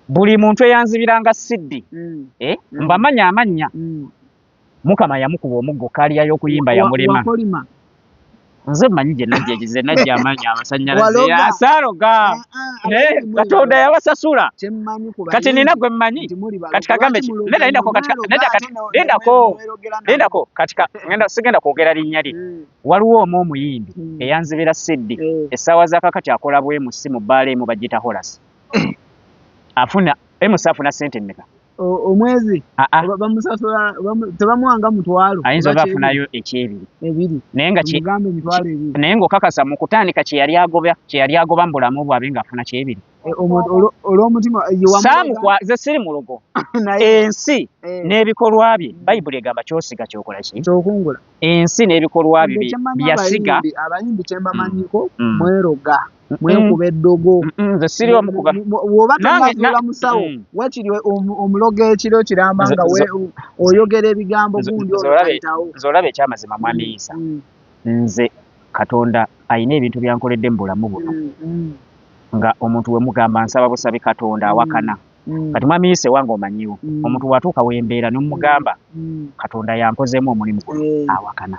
Buli muntu eyanzibiranga CD, mbamanya amannya, Mukama yamukuba omuggo, career y'okuyimba yamulema. Wakolima. Nze mmanyi gye najja, ekize najja amaanyi amasannyalaze. Waloga. Asaaloga. Ah, ah, Naye abayimbi muli Katonda baloga. yabasasula. Kyemmanyi ku Kati nina bayimbi gwe mmanyi. nti muli baloga. Kati kagambe Lwaki ki? muloga Nedda, lindako nnyo? kati Mwaloga nedda ate kati lindako. mwerogera nabo. Lindako kati ngenda sigenda kwogera linnya lye. Waliwo omu omuyimbi eyanzibira CD. Essaawa za kakati akola bwe MC mu bbaala emu bagiyita Horace. Afuna MC afuna ssente mmeka? Omwezi Ah, ah. oba bamusasula tebamuwanga 500? Ayinza Oba oba afunayo ekyebiri. Ebiri. Naye nga Mugambe 20,000. Naye ng'okakasa mu kutandika kye yali agoba mu bulamu bw'abe ng'afuna kyebiri. Olw'omutima Saamuze siri mulogo. Ensi n'ebikolwa bye, Bayibuli egamba kyosiga kyokola ki? Kyokungula. Ensi n'ebikolwa bye byasiga. Abayimbi kyembamanyiko mweroga, mwekuba eddogo. Nze siri omukuba. Bw'oba tonazuula musawo, wakiri omulogo ekiro kiramba nga oyogera ebigambo gundi olwo. Nze olaba ekyamazima mwami Isa, nze Katonda alina ebintu byankoledde mu bulamu buno. Nga omuntu we mugamba nsaba busabi Katonda awakana. Kati mwami Isa ewange omanyiwo, omuntu bw'atuuka wembeera n'omugamba Katonda yankozeemu omulimu guno, awakana.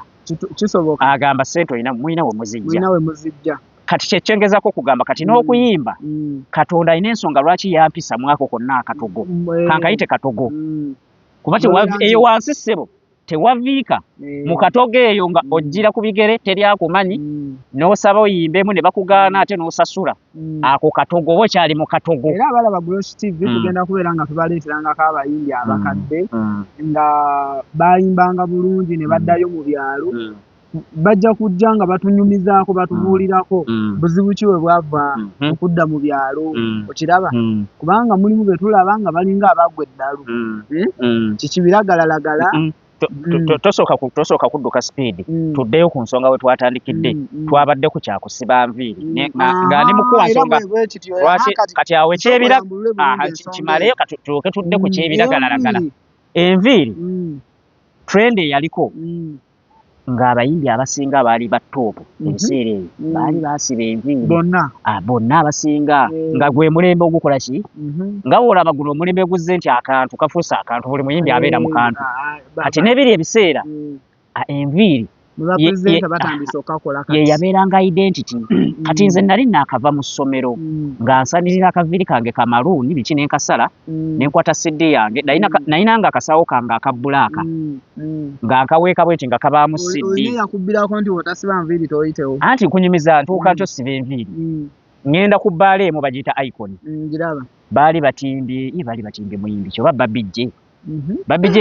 Kisoboka. Agamba ssente olina mulina we muzijja. Mulina we muzijja. Kati kyekyengezako okugamba kati n'okuyimba Katonda alina ensonga lwaki yampisa mwako konna akatogo. Kankayite katogo. Kuba eyo wansi ssebo tewaviika mu katogo eyo nga ojjira ku bigere teri akumanyi, n'osaba oyimbemu ne bakugaana ate n'osasula. Ako katogo oba okyali mu katogo. Era abalaba Grosh TV tugenda kubeera nga tubaleeterangako abayimbi abakadde nga bayimbanga bulungi ne baddayo mu byalo. Bajja kujja nga batunyumizaako, batubuulirako buzibu ki bwe bwava okudda mu byalo, okiraba? Kubanga mulimu be tulaba nga balinga abagwa eddalu. Kiki biragalalagala. Tosooka kudduka speed, tuddeyo ku nsonga we twatandikidde. Twabadde ku kyakusiba nviiri nga ndi mukuwa nsonga lwaki kati awo ekyebira kimaleyo, kati tulyoke tudde ku kyebiragalalagala. Enviiri trend eyaliko ng'abayimbi abasinga baali ba top ebiseera ebyo, baali baasiba enviiri bonna abasinga, nga gwe mulembe ogukola ki, nga bw'olaba guno omulembe guzze nti akantu kafuuse akantu, buli muyimbi abeera mu kantu. Kati n'ebiri ebiseera enviiri ye yabeeranga identity. Kati nze nali naakava mu ssomero nga nsanirira akaviiri kange kamaluuni biki ne nkasala, ne nkwata CD yange, nalinanga akasawo kange aka bbulaaka nga nkaweeka bwe nti nga kabaamu CD. Anti nkunyumiza ntuuka ntyo siba enviiri. Ŋŋenda ku bbaala emu bagiyita Icon. Baali batimbye, ye baali batimbye muyimbi ki oba Babi J. Babi J,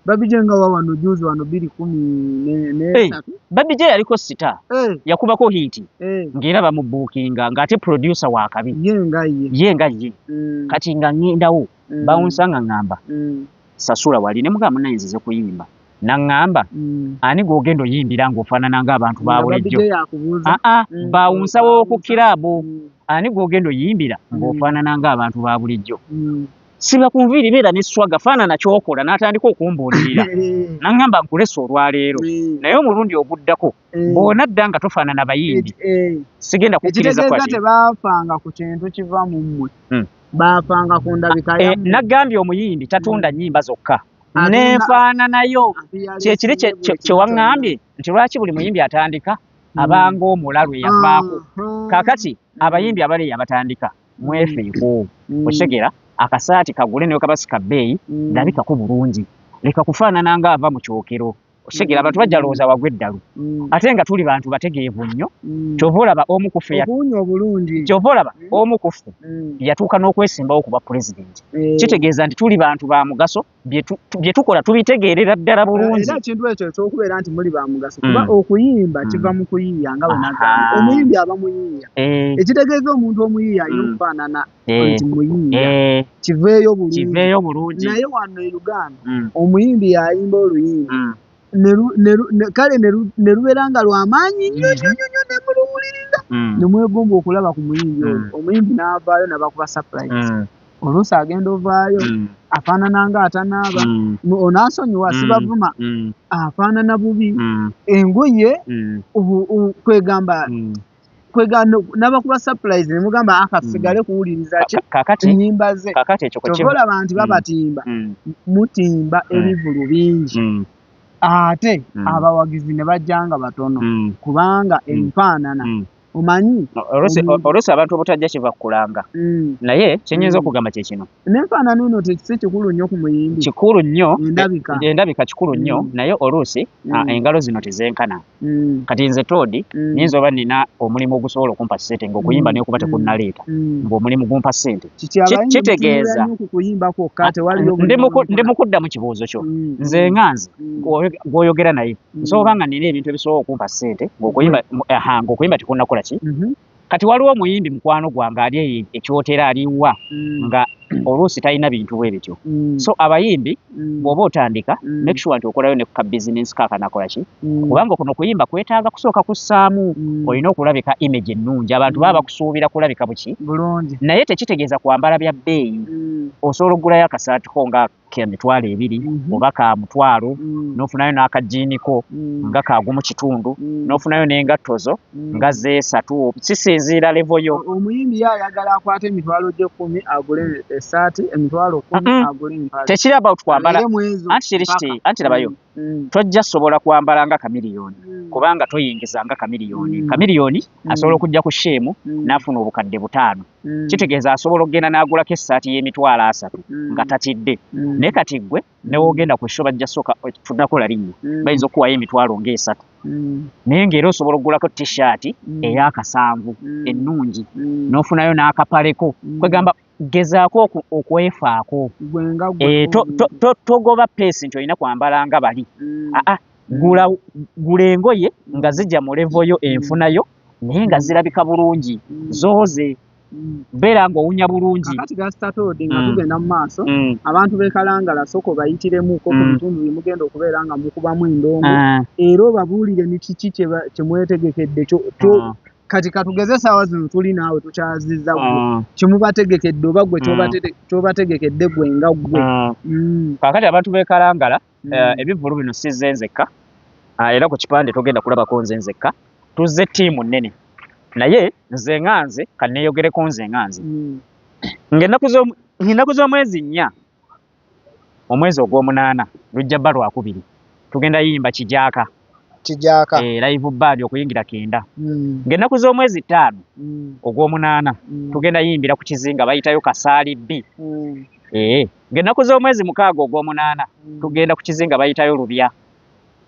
Babi J nga wa wano juzi wano 2013. Babi J yaliko star. Yakubako hit. Ng'era bamubuukinga ng'ate producer wa kabi. Ye nga ye. Ye nga ye. Kati nga ŋŋendawo, bawunsa nga ŋŋamba, sasula wali ne mugamba munnaye nzize kuyimba. Naŋŋamba, ani gw'ogenda oyimbira ng'ofaanana ng'abantu ba bulijjo? Bawunsawo ku kiraabu. Ani gw'ogenda oyimbira ng'ofaanana ng'abantu ba bulijjo? Siba ku nviiri beera ne swaga, faanana ky'okola, n'atandika okumbuulirira. Naŋŋamba nkulese olwaleero. Naye omulundi oguddako, bw'onadda nga tofaanana bayimbi, sigenda kukkiriza kwaki. Ekitegeeza tebaafanga ku kintu kiva mu mmwe. Baafanga ku ndabika yammwe. Nagambye omuyimbi tatunda nnyimba zokka. N'enfaananayo. Kyekiri kye waŋŋambye nti lwaki buli muyimbi atandika abanga omulalu eyavaako. Kaakati abayimbi abali abatandika mwefeeko. Okitegera akasaati kagule ne kaba si ka bbeeyi, labikako bulungi. Leka kufaanana ng'ava mu kyokero. Okitegera abantu bajja lowooza wagwa eddalu. Ate nga tuli bantu bategeevu nnyo. Ky'ova olaba omu ku ffe ky'ova olaba omu ku ffe yatuuka n'okwesimbawo ku bwa pulezidenti. Kitegeeza nti tuli bantu ba mugaso, bye tukola tubitegeerera ddala bulungi. Era ekintu ekyo eky'okubeera nti muli ba mugaso, kuba okuyimba kiva mu kuyiiya nga bwe nagambye. Omuyimbi aba muyiiya. Ekitegeeza omuntu omuyiiya alina okufaanana nti muyiiya. Kiveeyo bulungi. Kiveeyo bulungi. Naye wano e Uganda, omuyimbi y'ayimba oluyimba. Kale ne lubeera nga lwa maanyi nnyo nnyo nnyo ne muluwuliriza. Ne mwegomba okulaba ku muyimbi oyo. Omuyimbi n'avaayo n'abakuba surprise. Oluusi agenda ovaayo, afaanana ng'atanaaba. Onaasonyiwa sibavuma. Afaanana bubi. Engoye kwegamba n'abakuba surprise ne mugamba akasigale kuwuliriza ki ennyimba ze. Ky'ova olaba nti babatimba, mutimba ebivvulu bingi. Ate abawagizi ne bajja nga batono kubanga enfaanana omanyi oluusi abantu obutajja kiva kukulanga. Naye kye nnyinza okugamba kye kino. N'enfaanana eno si kikulu nnyo ku muyimbi. Kikulu nnyo. Endabika kikulu nnyo, naye oluusi engalo zino tezenkana. Kati nze Todd nnyinza oba nnina omulimu ogusobola okumpa ssente ng'okuyimba ne kuba tekunnaleeta, ng'omulimu gumpa ssente. Kitegeeza ndi mu kuddamu kibuuzo kyo. Nze nga nze gw'oyogera naye nsobola nga nnina ebintu ebisobola okumpa ssente ng'okuyimba tekunnakola ki. Kati waliwo omuyimbi mukwano gwange ali eyo ekyotera aliwa nga oluusi talina bintu bwe bityo. So abayimbi, bw'oba otandika, make sure nti okolayo ne ka business kakanakola ki, kubanga kuno kuyimba kwetaaga kusooka kussaamu. Olina okulabika image ennungi, abantu baba bakusuubira kulabika buki? Bulungi. Naye tekitegeeza kwambala bya bbeeyi. Osobola okugulayo akasaati ko nga ka 20,000 oba ka 1,000, n'ofunayo n'akajiiniko nga kagumu kitundu, n'ofunayo n'engatto zo nga zeesatu, kisinziira level yo. Omuyimbi ye ayagala akwate 10,000 gye agule essaati, 10,000 agule empale. Tekiri about kwambala. Abeere mu ezo Anti kiri kiti, mpaka. anti labayo, tojja sobola kwambala nga Chameleone kubanga toyingiza nga Chameleone. Chameleone asobola okujja ku sheemu n'afuna 5,000. Kitegeeza asobola okugenda n'agulako essaati y'emitwalo 30 nga tatidde. Naye kati ggwe ne woogenda ku show, bajja sooka tunakola linnya, bayinza okukuwayo emitwalo ng'esatu, naye ng'era osobola okugulako t-shirt ey'akasanvu ennungi, n'ofunayo n'akapaleko. Kwegamba gezaako okwefaako. Gwe nga gwe. Eh, togoba pace nti olina kwambala nga bali. Aa, gula engoye nga zijja mu level yo, enfunayo, naye nga zirabika bulungi, zooze, beera ng'owunya bulungi. Kakati Rasta Todd, nga tugenda mu maaso, abantu b'e Kalangala soko bayitiremuko ku bitundu bye mugenda okubeera nga mukubamu endongo, era obabuulire ni kiki kye mwetegekedde kati katugeze essaawa zino tuli naawe tukyazizza gwe, kyemubategekedde oba gwe kyobategekedde gwe nga gwe. Kaakati abantu b'e Kalangala, ebivvulu bino sizze nzekka. Ah, era ku kipande togenda kulabako nze nzekka, tuzze ttiimu nnene, naye nze nga nze kanneeyogereko nze nga nze. Ng'ennaku z'omwezi 4 omwezi ogw'omunaana, lujja bba lwakubiri, tugenda yimba Kijaaka. Kijaaka. Eh, live band, okuyingira 90. Ng'ennaku z'omwezi 5 ogw'omunaana, tugenda yimbira ku kizinga bayitayo Kasaali B. Ee, ng'ennaku z'omwezi 6 ogw'omunaana, tugenda ku kizinga bayitayo Lubya.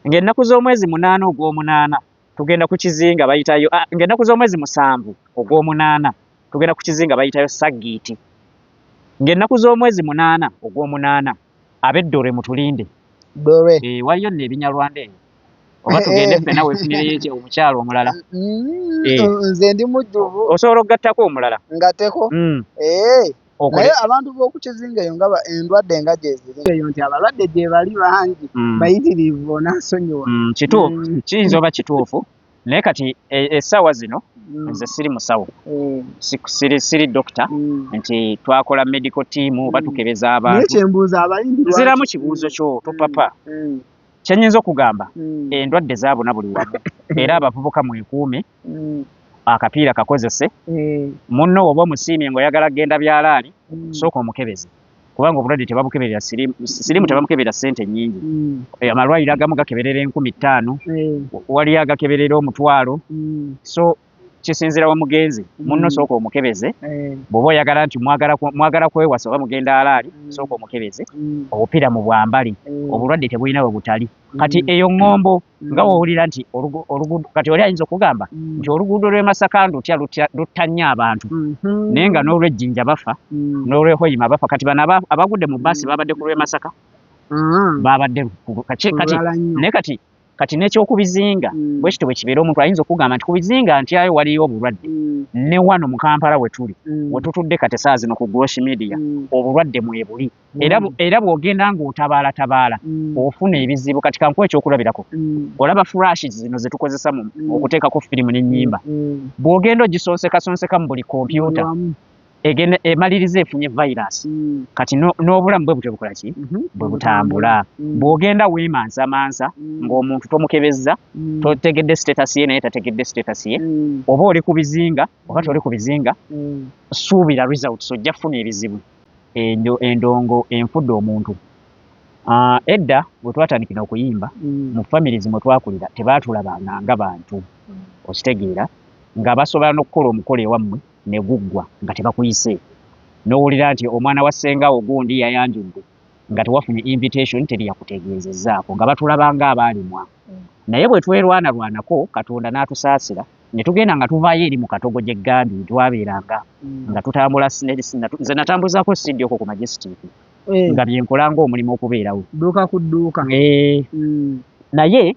Ng'ennaku z'omwezi 8 ogw'omunaana, tugenda ku kizinga bayitayo, ah, ng'ennaku z'omwezi 7 ogw'omunaana, tugenda ku kizinga bayitayo Saggiiti. Ng'ennaku z'omwezi 8 ogw'omunaana, ab'eddore mutulinde. Dore. Eh, waliyo nno ebinyarwanda eyo, oba tugende ffenna weefunireyo omukyalo omulala. Eh. Nze ndi mujjuvu. Osobola okugattako omulala. Ngatteko. Eh. Naye abantu b'oku kizinga eyo nga endwadde nga gye ziri eyo, nti abalwadde gye bali bangi, bayitirivu, onaasonyiwa. Kituufu. Kiyinza oba kituufu, naye kati essaawa zino nze siri musawo, siri dokita nti twakola medical team oba tukebeza Naye abantu. kyembuuza, abayimbi Nziramu kibuuzo kyo, topapa. Kyenyinza okugamba, endwadde zaabona buli wamu, era abavubuka mwekuume, akapiira kakozese. Munno oba omusiimye ng'oyagala kugenda byalaani, sooka omukebeze, kubanga obulwadde tebabukeberera siriimu. Siriimu tebamukeberera ssente nnyingi. Amalwaliro agamu gakeberera 5,000, waliyo agakeberera 100,000. So kisinziira wa mugenzi. Munno sooka omukebeze. Bw'oba oyagala nti mwagala kwewasa oba mugenda alaali, sooka omukebeze. Obupiira mu bwambali, obulwadde tebulina we butali. Kati eyo ŋŋombo nga woowulira nti oluguudo, kati oli ayinza okugamba nti oluguudo lw'e Masaka ndutya lutta nnyo abantu, naye nga n'olw'Ejjinja bafa, n'olw'Ehoyima bafa. Kati bano abagudde mu baasi babadde ku lw'e Masaka, babadde kati Lulala nnyo. Naye kati n'ekyokubizinga bwe kityo bwe kibeera. Omuntu ayinza okugamba nti ku bizinga ntyayo waliyo obulwadde, ne wano mu Kampala we tuli, we tutudde kati essaawa zino ku Grosh Media, obulwadde mwebuli. Era bw'ogenda ng'otabaala-tabaala, ofuna ebizibu. Kati kankuwe ekyokulabirako. Olaba flash zino ze tukozesa mu okuteekako firimu n'ennyimba, bw'ogenda ogisonsekasonseka mu buli kompyuta, Wamu. Egenda emaliriza efunye virus. Kati n'obulamu bwe butyo bukola ki? Bwe butambula. Bw'ogenda weemansamansa ng'omuntu tomukebezza, totegedde status ye, naye tategedde status ye, oba oli ku bizinga oba toli ku bizinga, suubira results, ojja kufuna ebizibu. Endongo enfudde omuntu. Ah, edda bwe twatandikira okuyimba, mu families mwe twakulira tebaatulabanga nga bantu, okitegeera, nga basobola n'okukola omukolo ewammwe ne guggwa nga tebakuyise, n'owulira nti omwana wa ssengawo gundi yayanjudde nga tewafunye invitation, teri yakutegeezezzaako, nga batulaba nga abaalimwa. Naye bwe twerwanalwanako, Katonda n'atusaasira ne tugenda nga tuvaayo eri mu katogo gye Gambye twabeeranga nga tutambula nze natambuzaako CD okwo ku Majestic, nga byenkola ng'omulimu okubeerawo. Dduuka ku dduuka. Eh, naye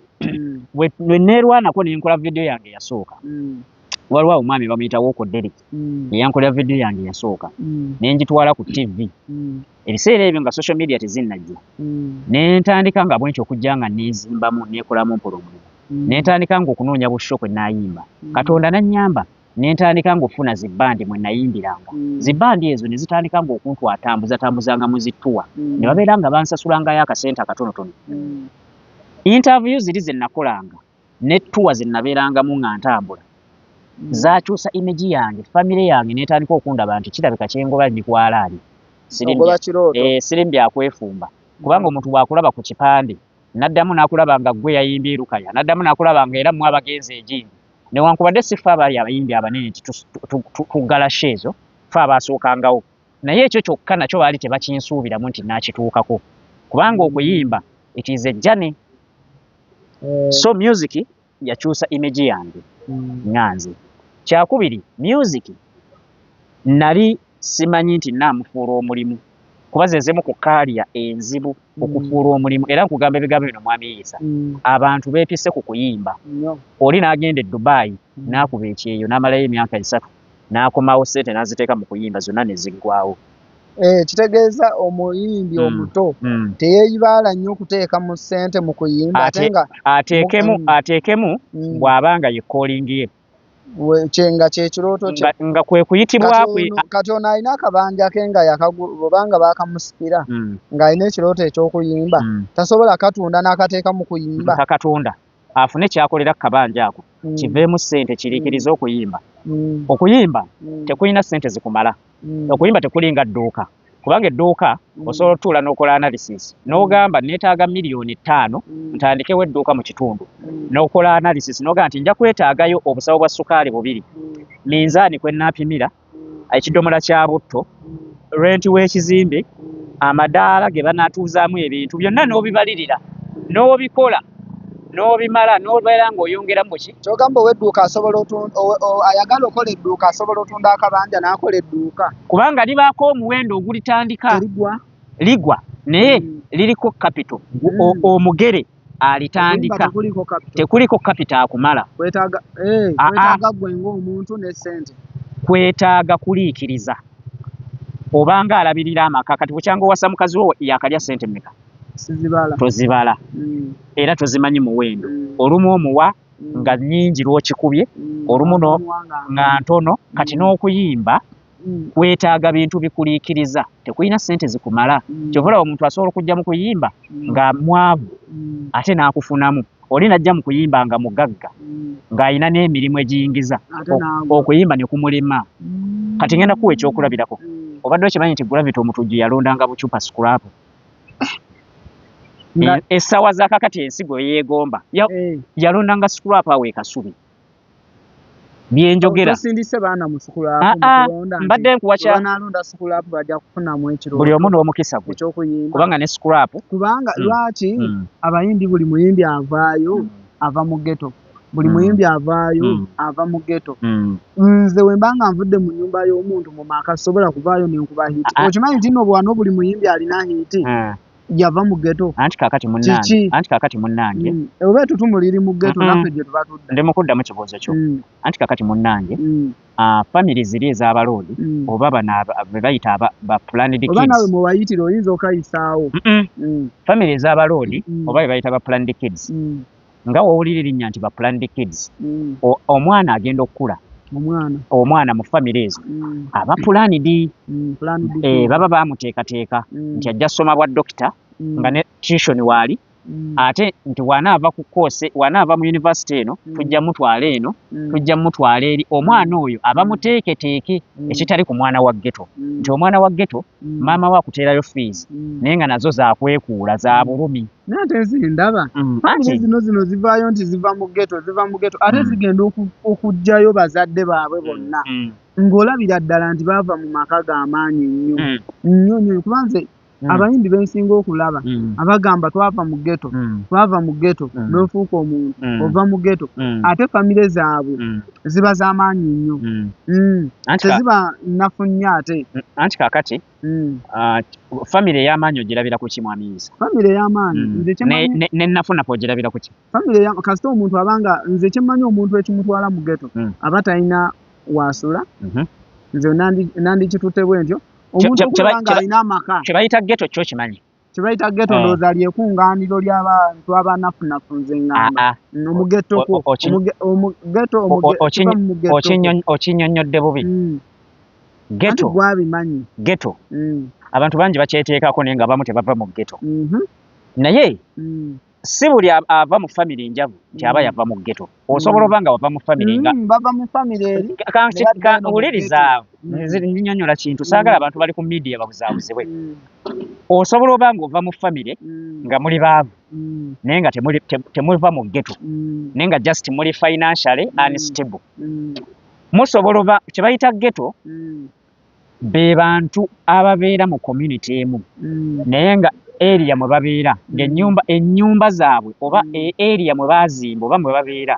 bwe neerwanako ne nkola vidiyo yange eyasooka, Waliwo omwami bamuyita Woko Derek, eyankolera vidiyo yange yasooka, ne ngitwala ku TV. Ebiseera ebyo nga social media tezinnajja, ne ntandika nga bwentyo okujja nga neezimbamu, neekolamu mpola omulimu, ne ntandika nga okunoonya bu show kwe naayimba. Katonda n'annyamba ne ntandika nga okufuna zi band mwe nayimbiranga. Zi band ezo ne zitandika nga okuntwatambuzatambuzanga mu zi tour, ne babeera nga bansasulangayo akasente akatonotono. Interview ziri ze nakolanga ne tour ze nabeerangamu nga ntambula zakyusa image yange, famire yange n'etandika okundaba nti kirabika kyengoba ndi kwalaali, siri mbyakwefumba. Kubanga omuntu bw'akulaba ku kipande n'addamu n'akulaba nga ggwe yayimbye Lukaya, n'addamu n'akulaba nga era mmwe abagenzi egindi, newankubadde si ffe abaali abayimbi abanene nti tuggala show ezo, ffe abaasookangawo, naye ekyo kyokka nakyo baali tebakinsuubiramu nti naakituukako, kubanga okuyimba it is a journey. So music yakyusa image yange nga nze. Kyakubiri, music nali simanyi nti naamufuula omulimu, kuba ze zimu ku career enzibu okufuula omulimu. Era nkugamba ebigambo bino, mwami Yisa, abantu beepise ku kuyimba. Oli n'agenda e Dubai n'akuba ekyeyo n'amalayo emyaka 3, n'akomawo ssente n'aziteeka mu kuyimba zonna ne ziggwawo. Kitegeeza omuyimbi omuto teyeeyibaala nnyo okuteeka mu ssente mu kuyimba, ate nga ateekemu bw'aba nga ye calling ye, nga kyekirooto kye, nga kwe kuyitibwa kwe. Kati ono alina akabanja ke nga obanga baakamusikira, ng'alina ekirooto eky'okuyimba, tasobola katunda n'akateeka mu kuyimba? Kakatunda afune kyakolera ku kabanja ako, kiveemu ssente kiriikirize okuyimba. Okuyimba tekulina ssente zikumala. Okuyimba tekulinga dduuka, kubanga edduuka osobola otuula n'okola analysis n'ogamba neetaaga 5 miliyoni ntandikewo edduuka mu kitundu, n'okola analysis n'ogamba nti nja kwetaagayo obusawo bwa sukaali bubiri, minzaani kwe nnaapimira, ekidomola kya butto, rent w'ekizimbe, amadaala ge banaatuuzaamu ebintu byonna, n'obibalirira n'obikola n'obimala n'obeera ng'oyongeramu buki. Kyogamba ow'edduuka asobola ayagala okola edduuka asobola otunda akabanja n'akola edduuka? Kubanga libaako omuwendo ogulitandika. Terigwa. Ligwa, naye liriko capital omugere alitandika. Tekuliko capital akumala. Kwetaaga kwetaaga gwe ng'omuntu ne ssente. Kwetaaga kuliikiriza obanga alabirira amaka. Kati bukyanga owasa mukazi wo yakalya ssente mmeka? Sizibala. Tozibala era tozimanyi muwendo. Olumu omuwa nga nnyingi lw'okikubye, olumu nga ntono. Kati n'okuyimba kwetaaga bintu bikuliikiriza, tekulina ssente zikumala. Kyova olaba omuntu asobola okujja mu kuyimba nga mwavu ate n'akufunamu. Oli n'ajja mu kuyimba nga mugagga, ng'alina n'emirimu egiyingiza, okuyimba ne kumulema. Kati ngenda kuwa ekyokulabirako. Obadde okimanyi nti Gravity Omutujju yalondanga bucupa scrap? Essaawa za kakati ensigo yeegomba yalondanga scrap awo e Kasubi. Byenjogera Tosindise baana mu mbadde nkuwa kya banalonda scrap bajja kufunamu ekirooto. Buli omu n'omukisa gwe. Ekyokuyimba. Kubanga ne scrap Kubanga lwaki abayimbi, buli muyimbi avaayo ava mu ghetto, buli muyimbi avaayo ava mu ghetto? Nze we mbanga nvudde mu nnyumba y'omuntu mu maka, sobola kuvaayo nenkuba hit. Okimanyi nti nno bwano buli muyimbi alina hit yava mu ghetto? Anti kakati munnange, anti kakati munnange, Oba ettutumu liri mu ghetto, naffe gye tuba tudda. Ndi mukuddamu kibuuzo kyo. Anti kakati munnange, family ziri ez'abaloodi oba bano be bayita ba planned kids. Oba nawe mwewayitira oyinza okayisaawo. Family ez'abaloodi oba be bayita ba planned kids, nga wowulira erinnya nti ba planned kids, omwana agenda okukula, omwana omwana mu family ezo aba planned. Baba bamuteekateeka nti ajja soma bwa dokita, nga ne tuition waali, ate nti wanaava ku course, wanaava mu university eno, tujja mutwala eno, tujja mutwala eri. Omwana oyo aba muteeketeeke, ekitali ku mwana wa ghetto, nti omwana wa ghetto maama we akuteerayo fees, naye nga nazo zakwekuula za bulumi. Naye ate zindaba family zino zivaayo nti ziva mu ghetto, ziva mu ghetto, ate zigenda okuggyayo bazadde baabwe bonna, ng'olabira ddala nti baava mu maka g'amaanyi nnyo nnyo nnyo. Kuba nze Abayimbi bensinga okulaba abagamba twava mu ghetto, twava mu ghetto, n'ofuuka omuntu ova mu ghetto, ate famire zaabwe ziba z'amaanyi nnyo, teziba nnafu nnyo ate. Anti kaakati famire ey'amaanyi ogirabira ku ki, Mwami Isa? Famire ey'amaanyi, nze kyemmanyi Nennafunafu ogirabira ku ki? Famire kasita omuntu abanga, nze kyemmanyi, omuntu ekimutwala mu ghetto aba talina waasula. Nze nandikitutte bwe ntyo, omuntu okuba nga alina amaka. Kye bayita ghetto kyo kimanyi? Kye bayita ghetto, ndowooza lyekuŋŋaaniro ly'abantu abanafunafu, nze ŋŋamba omugettoko, ghetto. Okinnyonnyodde bubi. Ghetto gwabimanyi. Ghetto abantu bangi bakyeteekako, naye nga abamu tebava mu ghetto. Naye si buli ava mu famire enjavu nti aba yava mu ghetto. Osobola oba nga wava mu famire nga bava mu famire eri. Wuliriza, nnyonnyola kintu, saagala abantu bali ku media babuzaabuzibwe. Osobola oba nga ova mu famire nga muli baavu, naye nga temuva mu ghetto, naye nga just muli financially unstable. Musobola oba kye bayita ghetto be bantu ababeera mu community emu, naye nga area mwe babeera ng'ennyumba, ennyumba zaabwe oba area mwe baazimba oba mwe babeera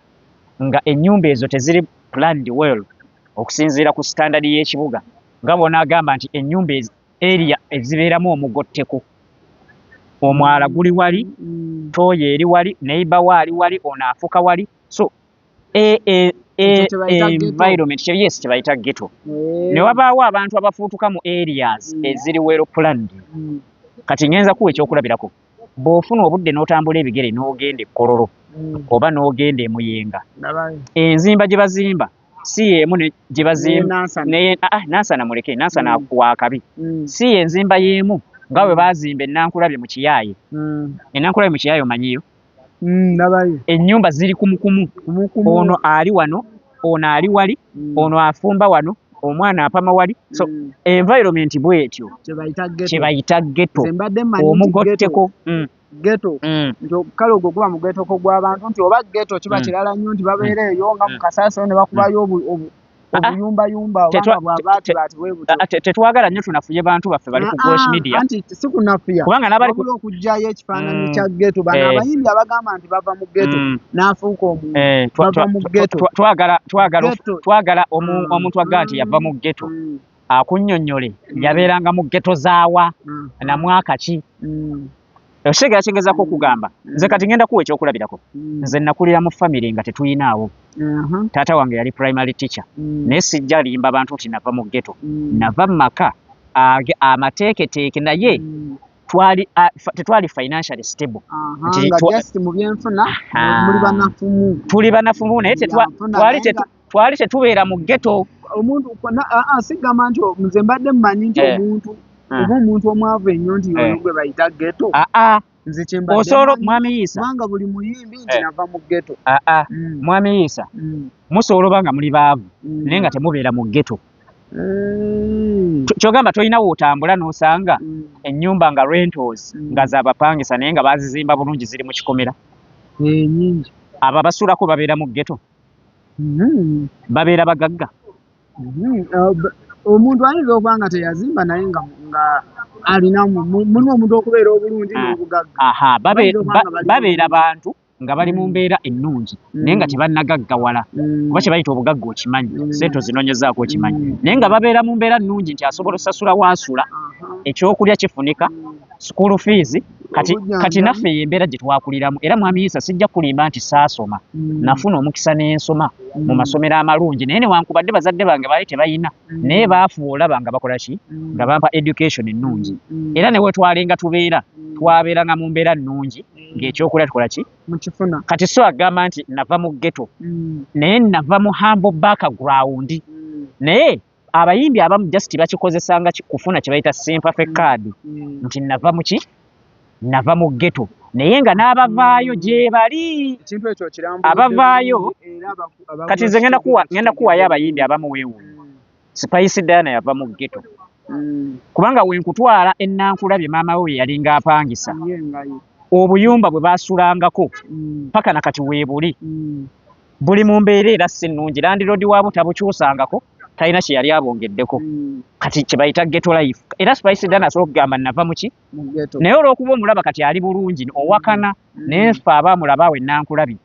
nga ennyumba ezo teziri planned well okusinziira ku standard y'ekibuga, nga bw'onaagamba nti ennyumba area ezibeeramu omugotteko, omwala guli wali, tooyi eri wali, neighbor we ali wali, ono afuka wali, so environment, yes, kye bayita ghetto. Ne wabaawo abantu abafuutuka mu areas eziri well planned. Kati ngenza kuwa ekyokulabirako: bw'ofuna obudde n'otambula ebigere n'ogenda e Kololo oba n'ogenda e Muyenga, enzimba gye bazimba si y'emu gye bazimba Nansana. Muleke Nansana, wakabi si y'enzimba y'emu nga bwe bazimba Enankulabye mu Kiyaaye. Enankulabye mu Kiyaaye omanyiyo? Ndabayo. Ennyumba ziri kumukumu, ono ali wano, ono ali wali, ono afumba wano, omwana apama wali, so environment bwetyo kye bayita ghetto, omugotteko. Ghetto nti kale ogwo guba mugettoko gw'abantu, nti oba ghetto kiba kirala nnyo nti babeera eyo nga mu kasasiro ne bakubayo obuyumbayumba obanga bwabaati bwe butyo. Tetwagala nnyo tunafuye bantu baffe bali ku Gosh Media. Anti si kunafuya, kubanga n'abali wabula okuggyayo ekifaananyi kya ghetto. Bano abayimbi abagamba nti bava mu ghetto n'afuuka omuntu, bava mu ghetto. Twagala omuntu agamba nti yava mu ghetto akunnyonnyole yabeeranga mu ghetto zaawa na mwaka ki. Okitegera kyengezako okugamba? Nze kati ngenda kuwa ekyokulabirako. Nze nakulira mu famire nga tetuyinaawo. Taata wange yali primary teacher, naye sijja limba bantu nti nava mu ghetto. Nava mu maka amateeketeeke, naye twali tetwali financially stable. Nga just mu byenfuna muli banafumu. Tuli banafumu, naye twali tetubeera mu ghetto. Omuntu sigamba nti nze mbadde mmanyi nti omuntu oba omuntu omwavu ennyo nti oyo gwe bayita ghetto. Nze kyembadde Osobola, Mwami Isa, kubanga buli muyimbi nti nava mu ghetto. Mwami Isa, musobola oba nga muli baavu, naye nga temubeera mu ghetto. Kyogamba tolina wootambula n'osanga ennyumba nga rentals nga zabapangisa, naye nga bazizimba bulungi, ziri mu kikomera? Nyingi. Abo abasulako babeera mu ghetto? Babeera bagagga. Omuntu ayinza okuba nga teyazimba, naye nga alina mulimu omuntu okubeera obulungi n'obugagga. Aha, Bayinza okuba nga bali babeera bulungi. Bantu nga bali mu mbeera ennungi, naye nga tebannagaggawala, kuba kye bayita obugagga okimanyi, sente ozinonyezaako okimanyi, naye nga babeera mu mbeera nnungi nti asobola osasula waasula, ekyokulya kifunika, school fees. Kati Obujjanjabi. Kati naffe eyo embeera gye twakuliramu. Era Mwami Isa, sijja kulimba nti saasoma. Nafuna omukisa n'ensoma mu masomero amalungi, naye newankubadde bazadde bange baali tebayina, naye baafuba olaba nga bakola ki, nga bampa education ennungi. Era ne wetwalenga tubeera, twabeeranga mu mbeera nnungi, ng'ekyokulya tukola ki, mukifuna. Kati so agamba nti nava mu ghetto, naye nava mu humble background. Naye abayimbi abamu just bakikozesanga kufuna kye bayita sympathy card, nti nava mu ki, nava mu ghetto, naye nga n'abavaayo gye bali. Ekintu ekyo kirambuludde Abavaayo, bulungi, era kati nze ngenda kuwaayo abayimbi abamu weewuunye. Spice Diana yava mu ghetto, kubanga wenkutwala Ennankulabye, maama we yalinga apangisa Ye nga ye. obuyumba bwe baasulangako, paka na kati weebuli, buli mu mbeera era si nnungi. Landlord waabwo tabukyusangako. Talina kye yali abongeddeko. Kati kye bayita ghetto life. Era Spice Diana asobola okugamba nava mu ki, Mu ghetto. Naye olw'okuba omulaba kati ali bulungi, owakana. Naye ffe abaamulaba awo enankulabye,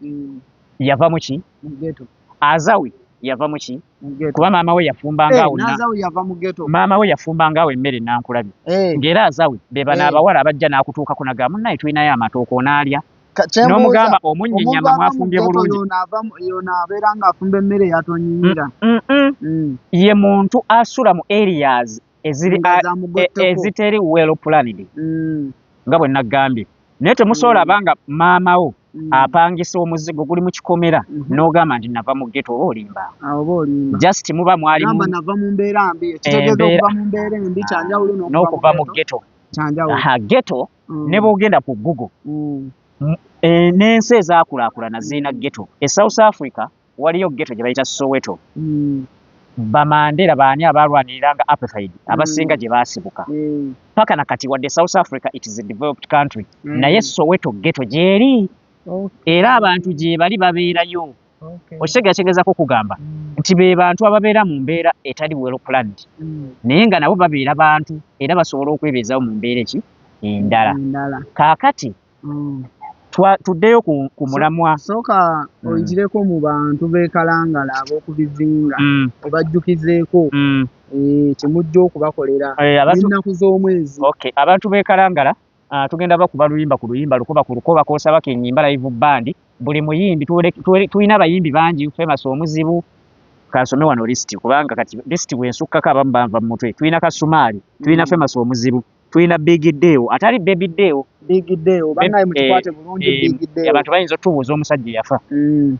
yava mu ki? Mu ghetto. Azawi yava mu ki? Mu ghetto. Kuba maama we yafumbanga awo N'Azawi yava mu ghetto. Maama we yafumbanga awo emmere nankulabye. Ng'era Azawi be bano abawala abajja n'akutuukako nagamba, "Munnaye, tulinayo amatooke, onaalya?" Kyembuuza, N'omugamba omunnya omuntu ennyama ava mu mwafumbye ghetto bulungi. yono abeera ng'afumba emmere yatonyinyira. Ye muntu asula mu areas eziri Nga za mugotteko. Eziteri well planned, nga bwe naggambye. Naye temusobola banga maama wo apangisa omuzigo guli mu kikomera n'ogamba nti nava mu ghetto, oba olimba. Awo oba olimba. Just muba mwali Gamba nava mu mbeera mbi, ekitegeeza okuva mu mbeera embi kyanjawulo n'okuva mu ghetto. Kyanjawulo. Aha, ghetto ne bw'ogenda ku Google, n'ensi ezaakulaakulana zirina ghetto. E South Africa waliyo ghetto gye bayita Soweto. Bamandela baani abalwaniriranga apartheid abasinga gye baasibuka. Paka na kati, wadde South Africa it is a developed country, naye Soweto ghetto gyeri era abantu gye bali babeerayo. Okitegeera? Kyegezaako okugamba nti be bantu ababeera mu mbeera etali well planned, naye nga nabo babeera bantu era basobola okwebeezawo mu mbeera eki endala. Endala. Kaakati tuddeyo ku mulamwa. Sooka oyitireko mu bantu b'e Kalangala ab'oku bizinga, obajjukizeeko kyemujja okubakolera n'ennaku z'omwezi. Okay, abantu b'e Kalangala, tugenda bakuba luyimba ku luyimba, lukoba ku lukoba, kosaba kenyimba live band. Buli muyimbi, tulina abayimbi bangi. Famous Omuzibu, kansome wano list kubanga kati list bwensukkako abamu banva mu mutwe. Tulina Kasumaali, tulina Famous Omuzibu, tulina Big Deo, atali Baby Deo. Big Deo, bannaye mukikwate bulungi, Big Deo. Abantu bayinza otubuuza omusajja eyafa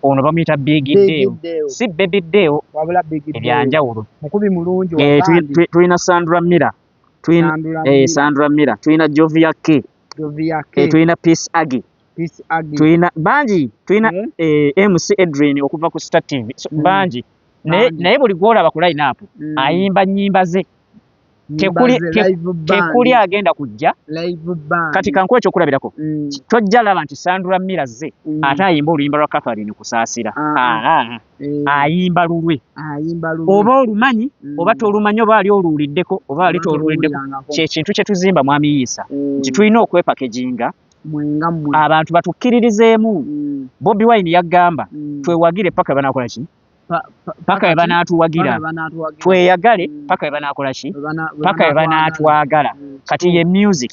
ono bamuyita Big Big Deo, Deo. si Baby Deo. Wabula Big Deo. Ebyanjawulo. Mukubi mulungi wa bandi. Tulina Sandra Miller, tulina Sandra Miller. Sandra Miller, tulina Jovia K, Jovia K. Tulina Peace Agi. Peace Agi. Tulina bangi, tulina MC Edrin okuva ku Star TV. So, bangi naye, Bangi. naye buli gwolaba ku line up ayimba nnyimba ze. Nyimba ze, live band. Tekuli agenda kujja. Live band. Kati kankuwa ekyokulabirako. Tojja laba nti Sandra Miller ze ate ayimba oluyimba lwa Catherine Kusaasira. Ah, ayimba lulwe. Ayimba lulwe. Oba olumanyi oba tolumanyi, oba ali oluwuliddeko oba ali toluwuliddeko, toluwulirangako. Kyekintu kye tuzimba, mwami Yiisa, nti tulina okwepakeginga Mwenga mmwe. Abantu batukkiririzeemu. Bobi Wine yagamba twewagire paka banakola ki, paka we banaatuwagira. Paka we banaatuwagira. Tweyagale paka we banaakola ki, We paka we banaatwagala. banaatwagala. Kati ye music.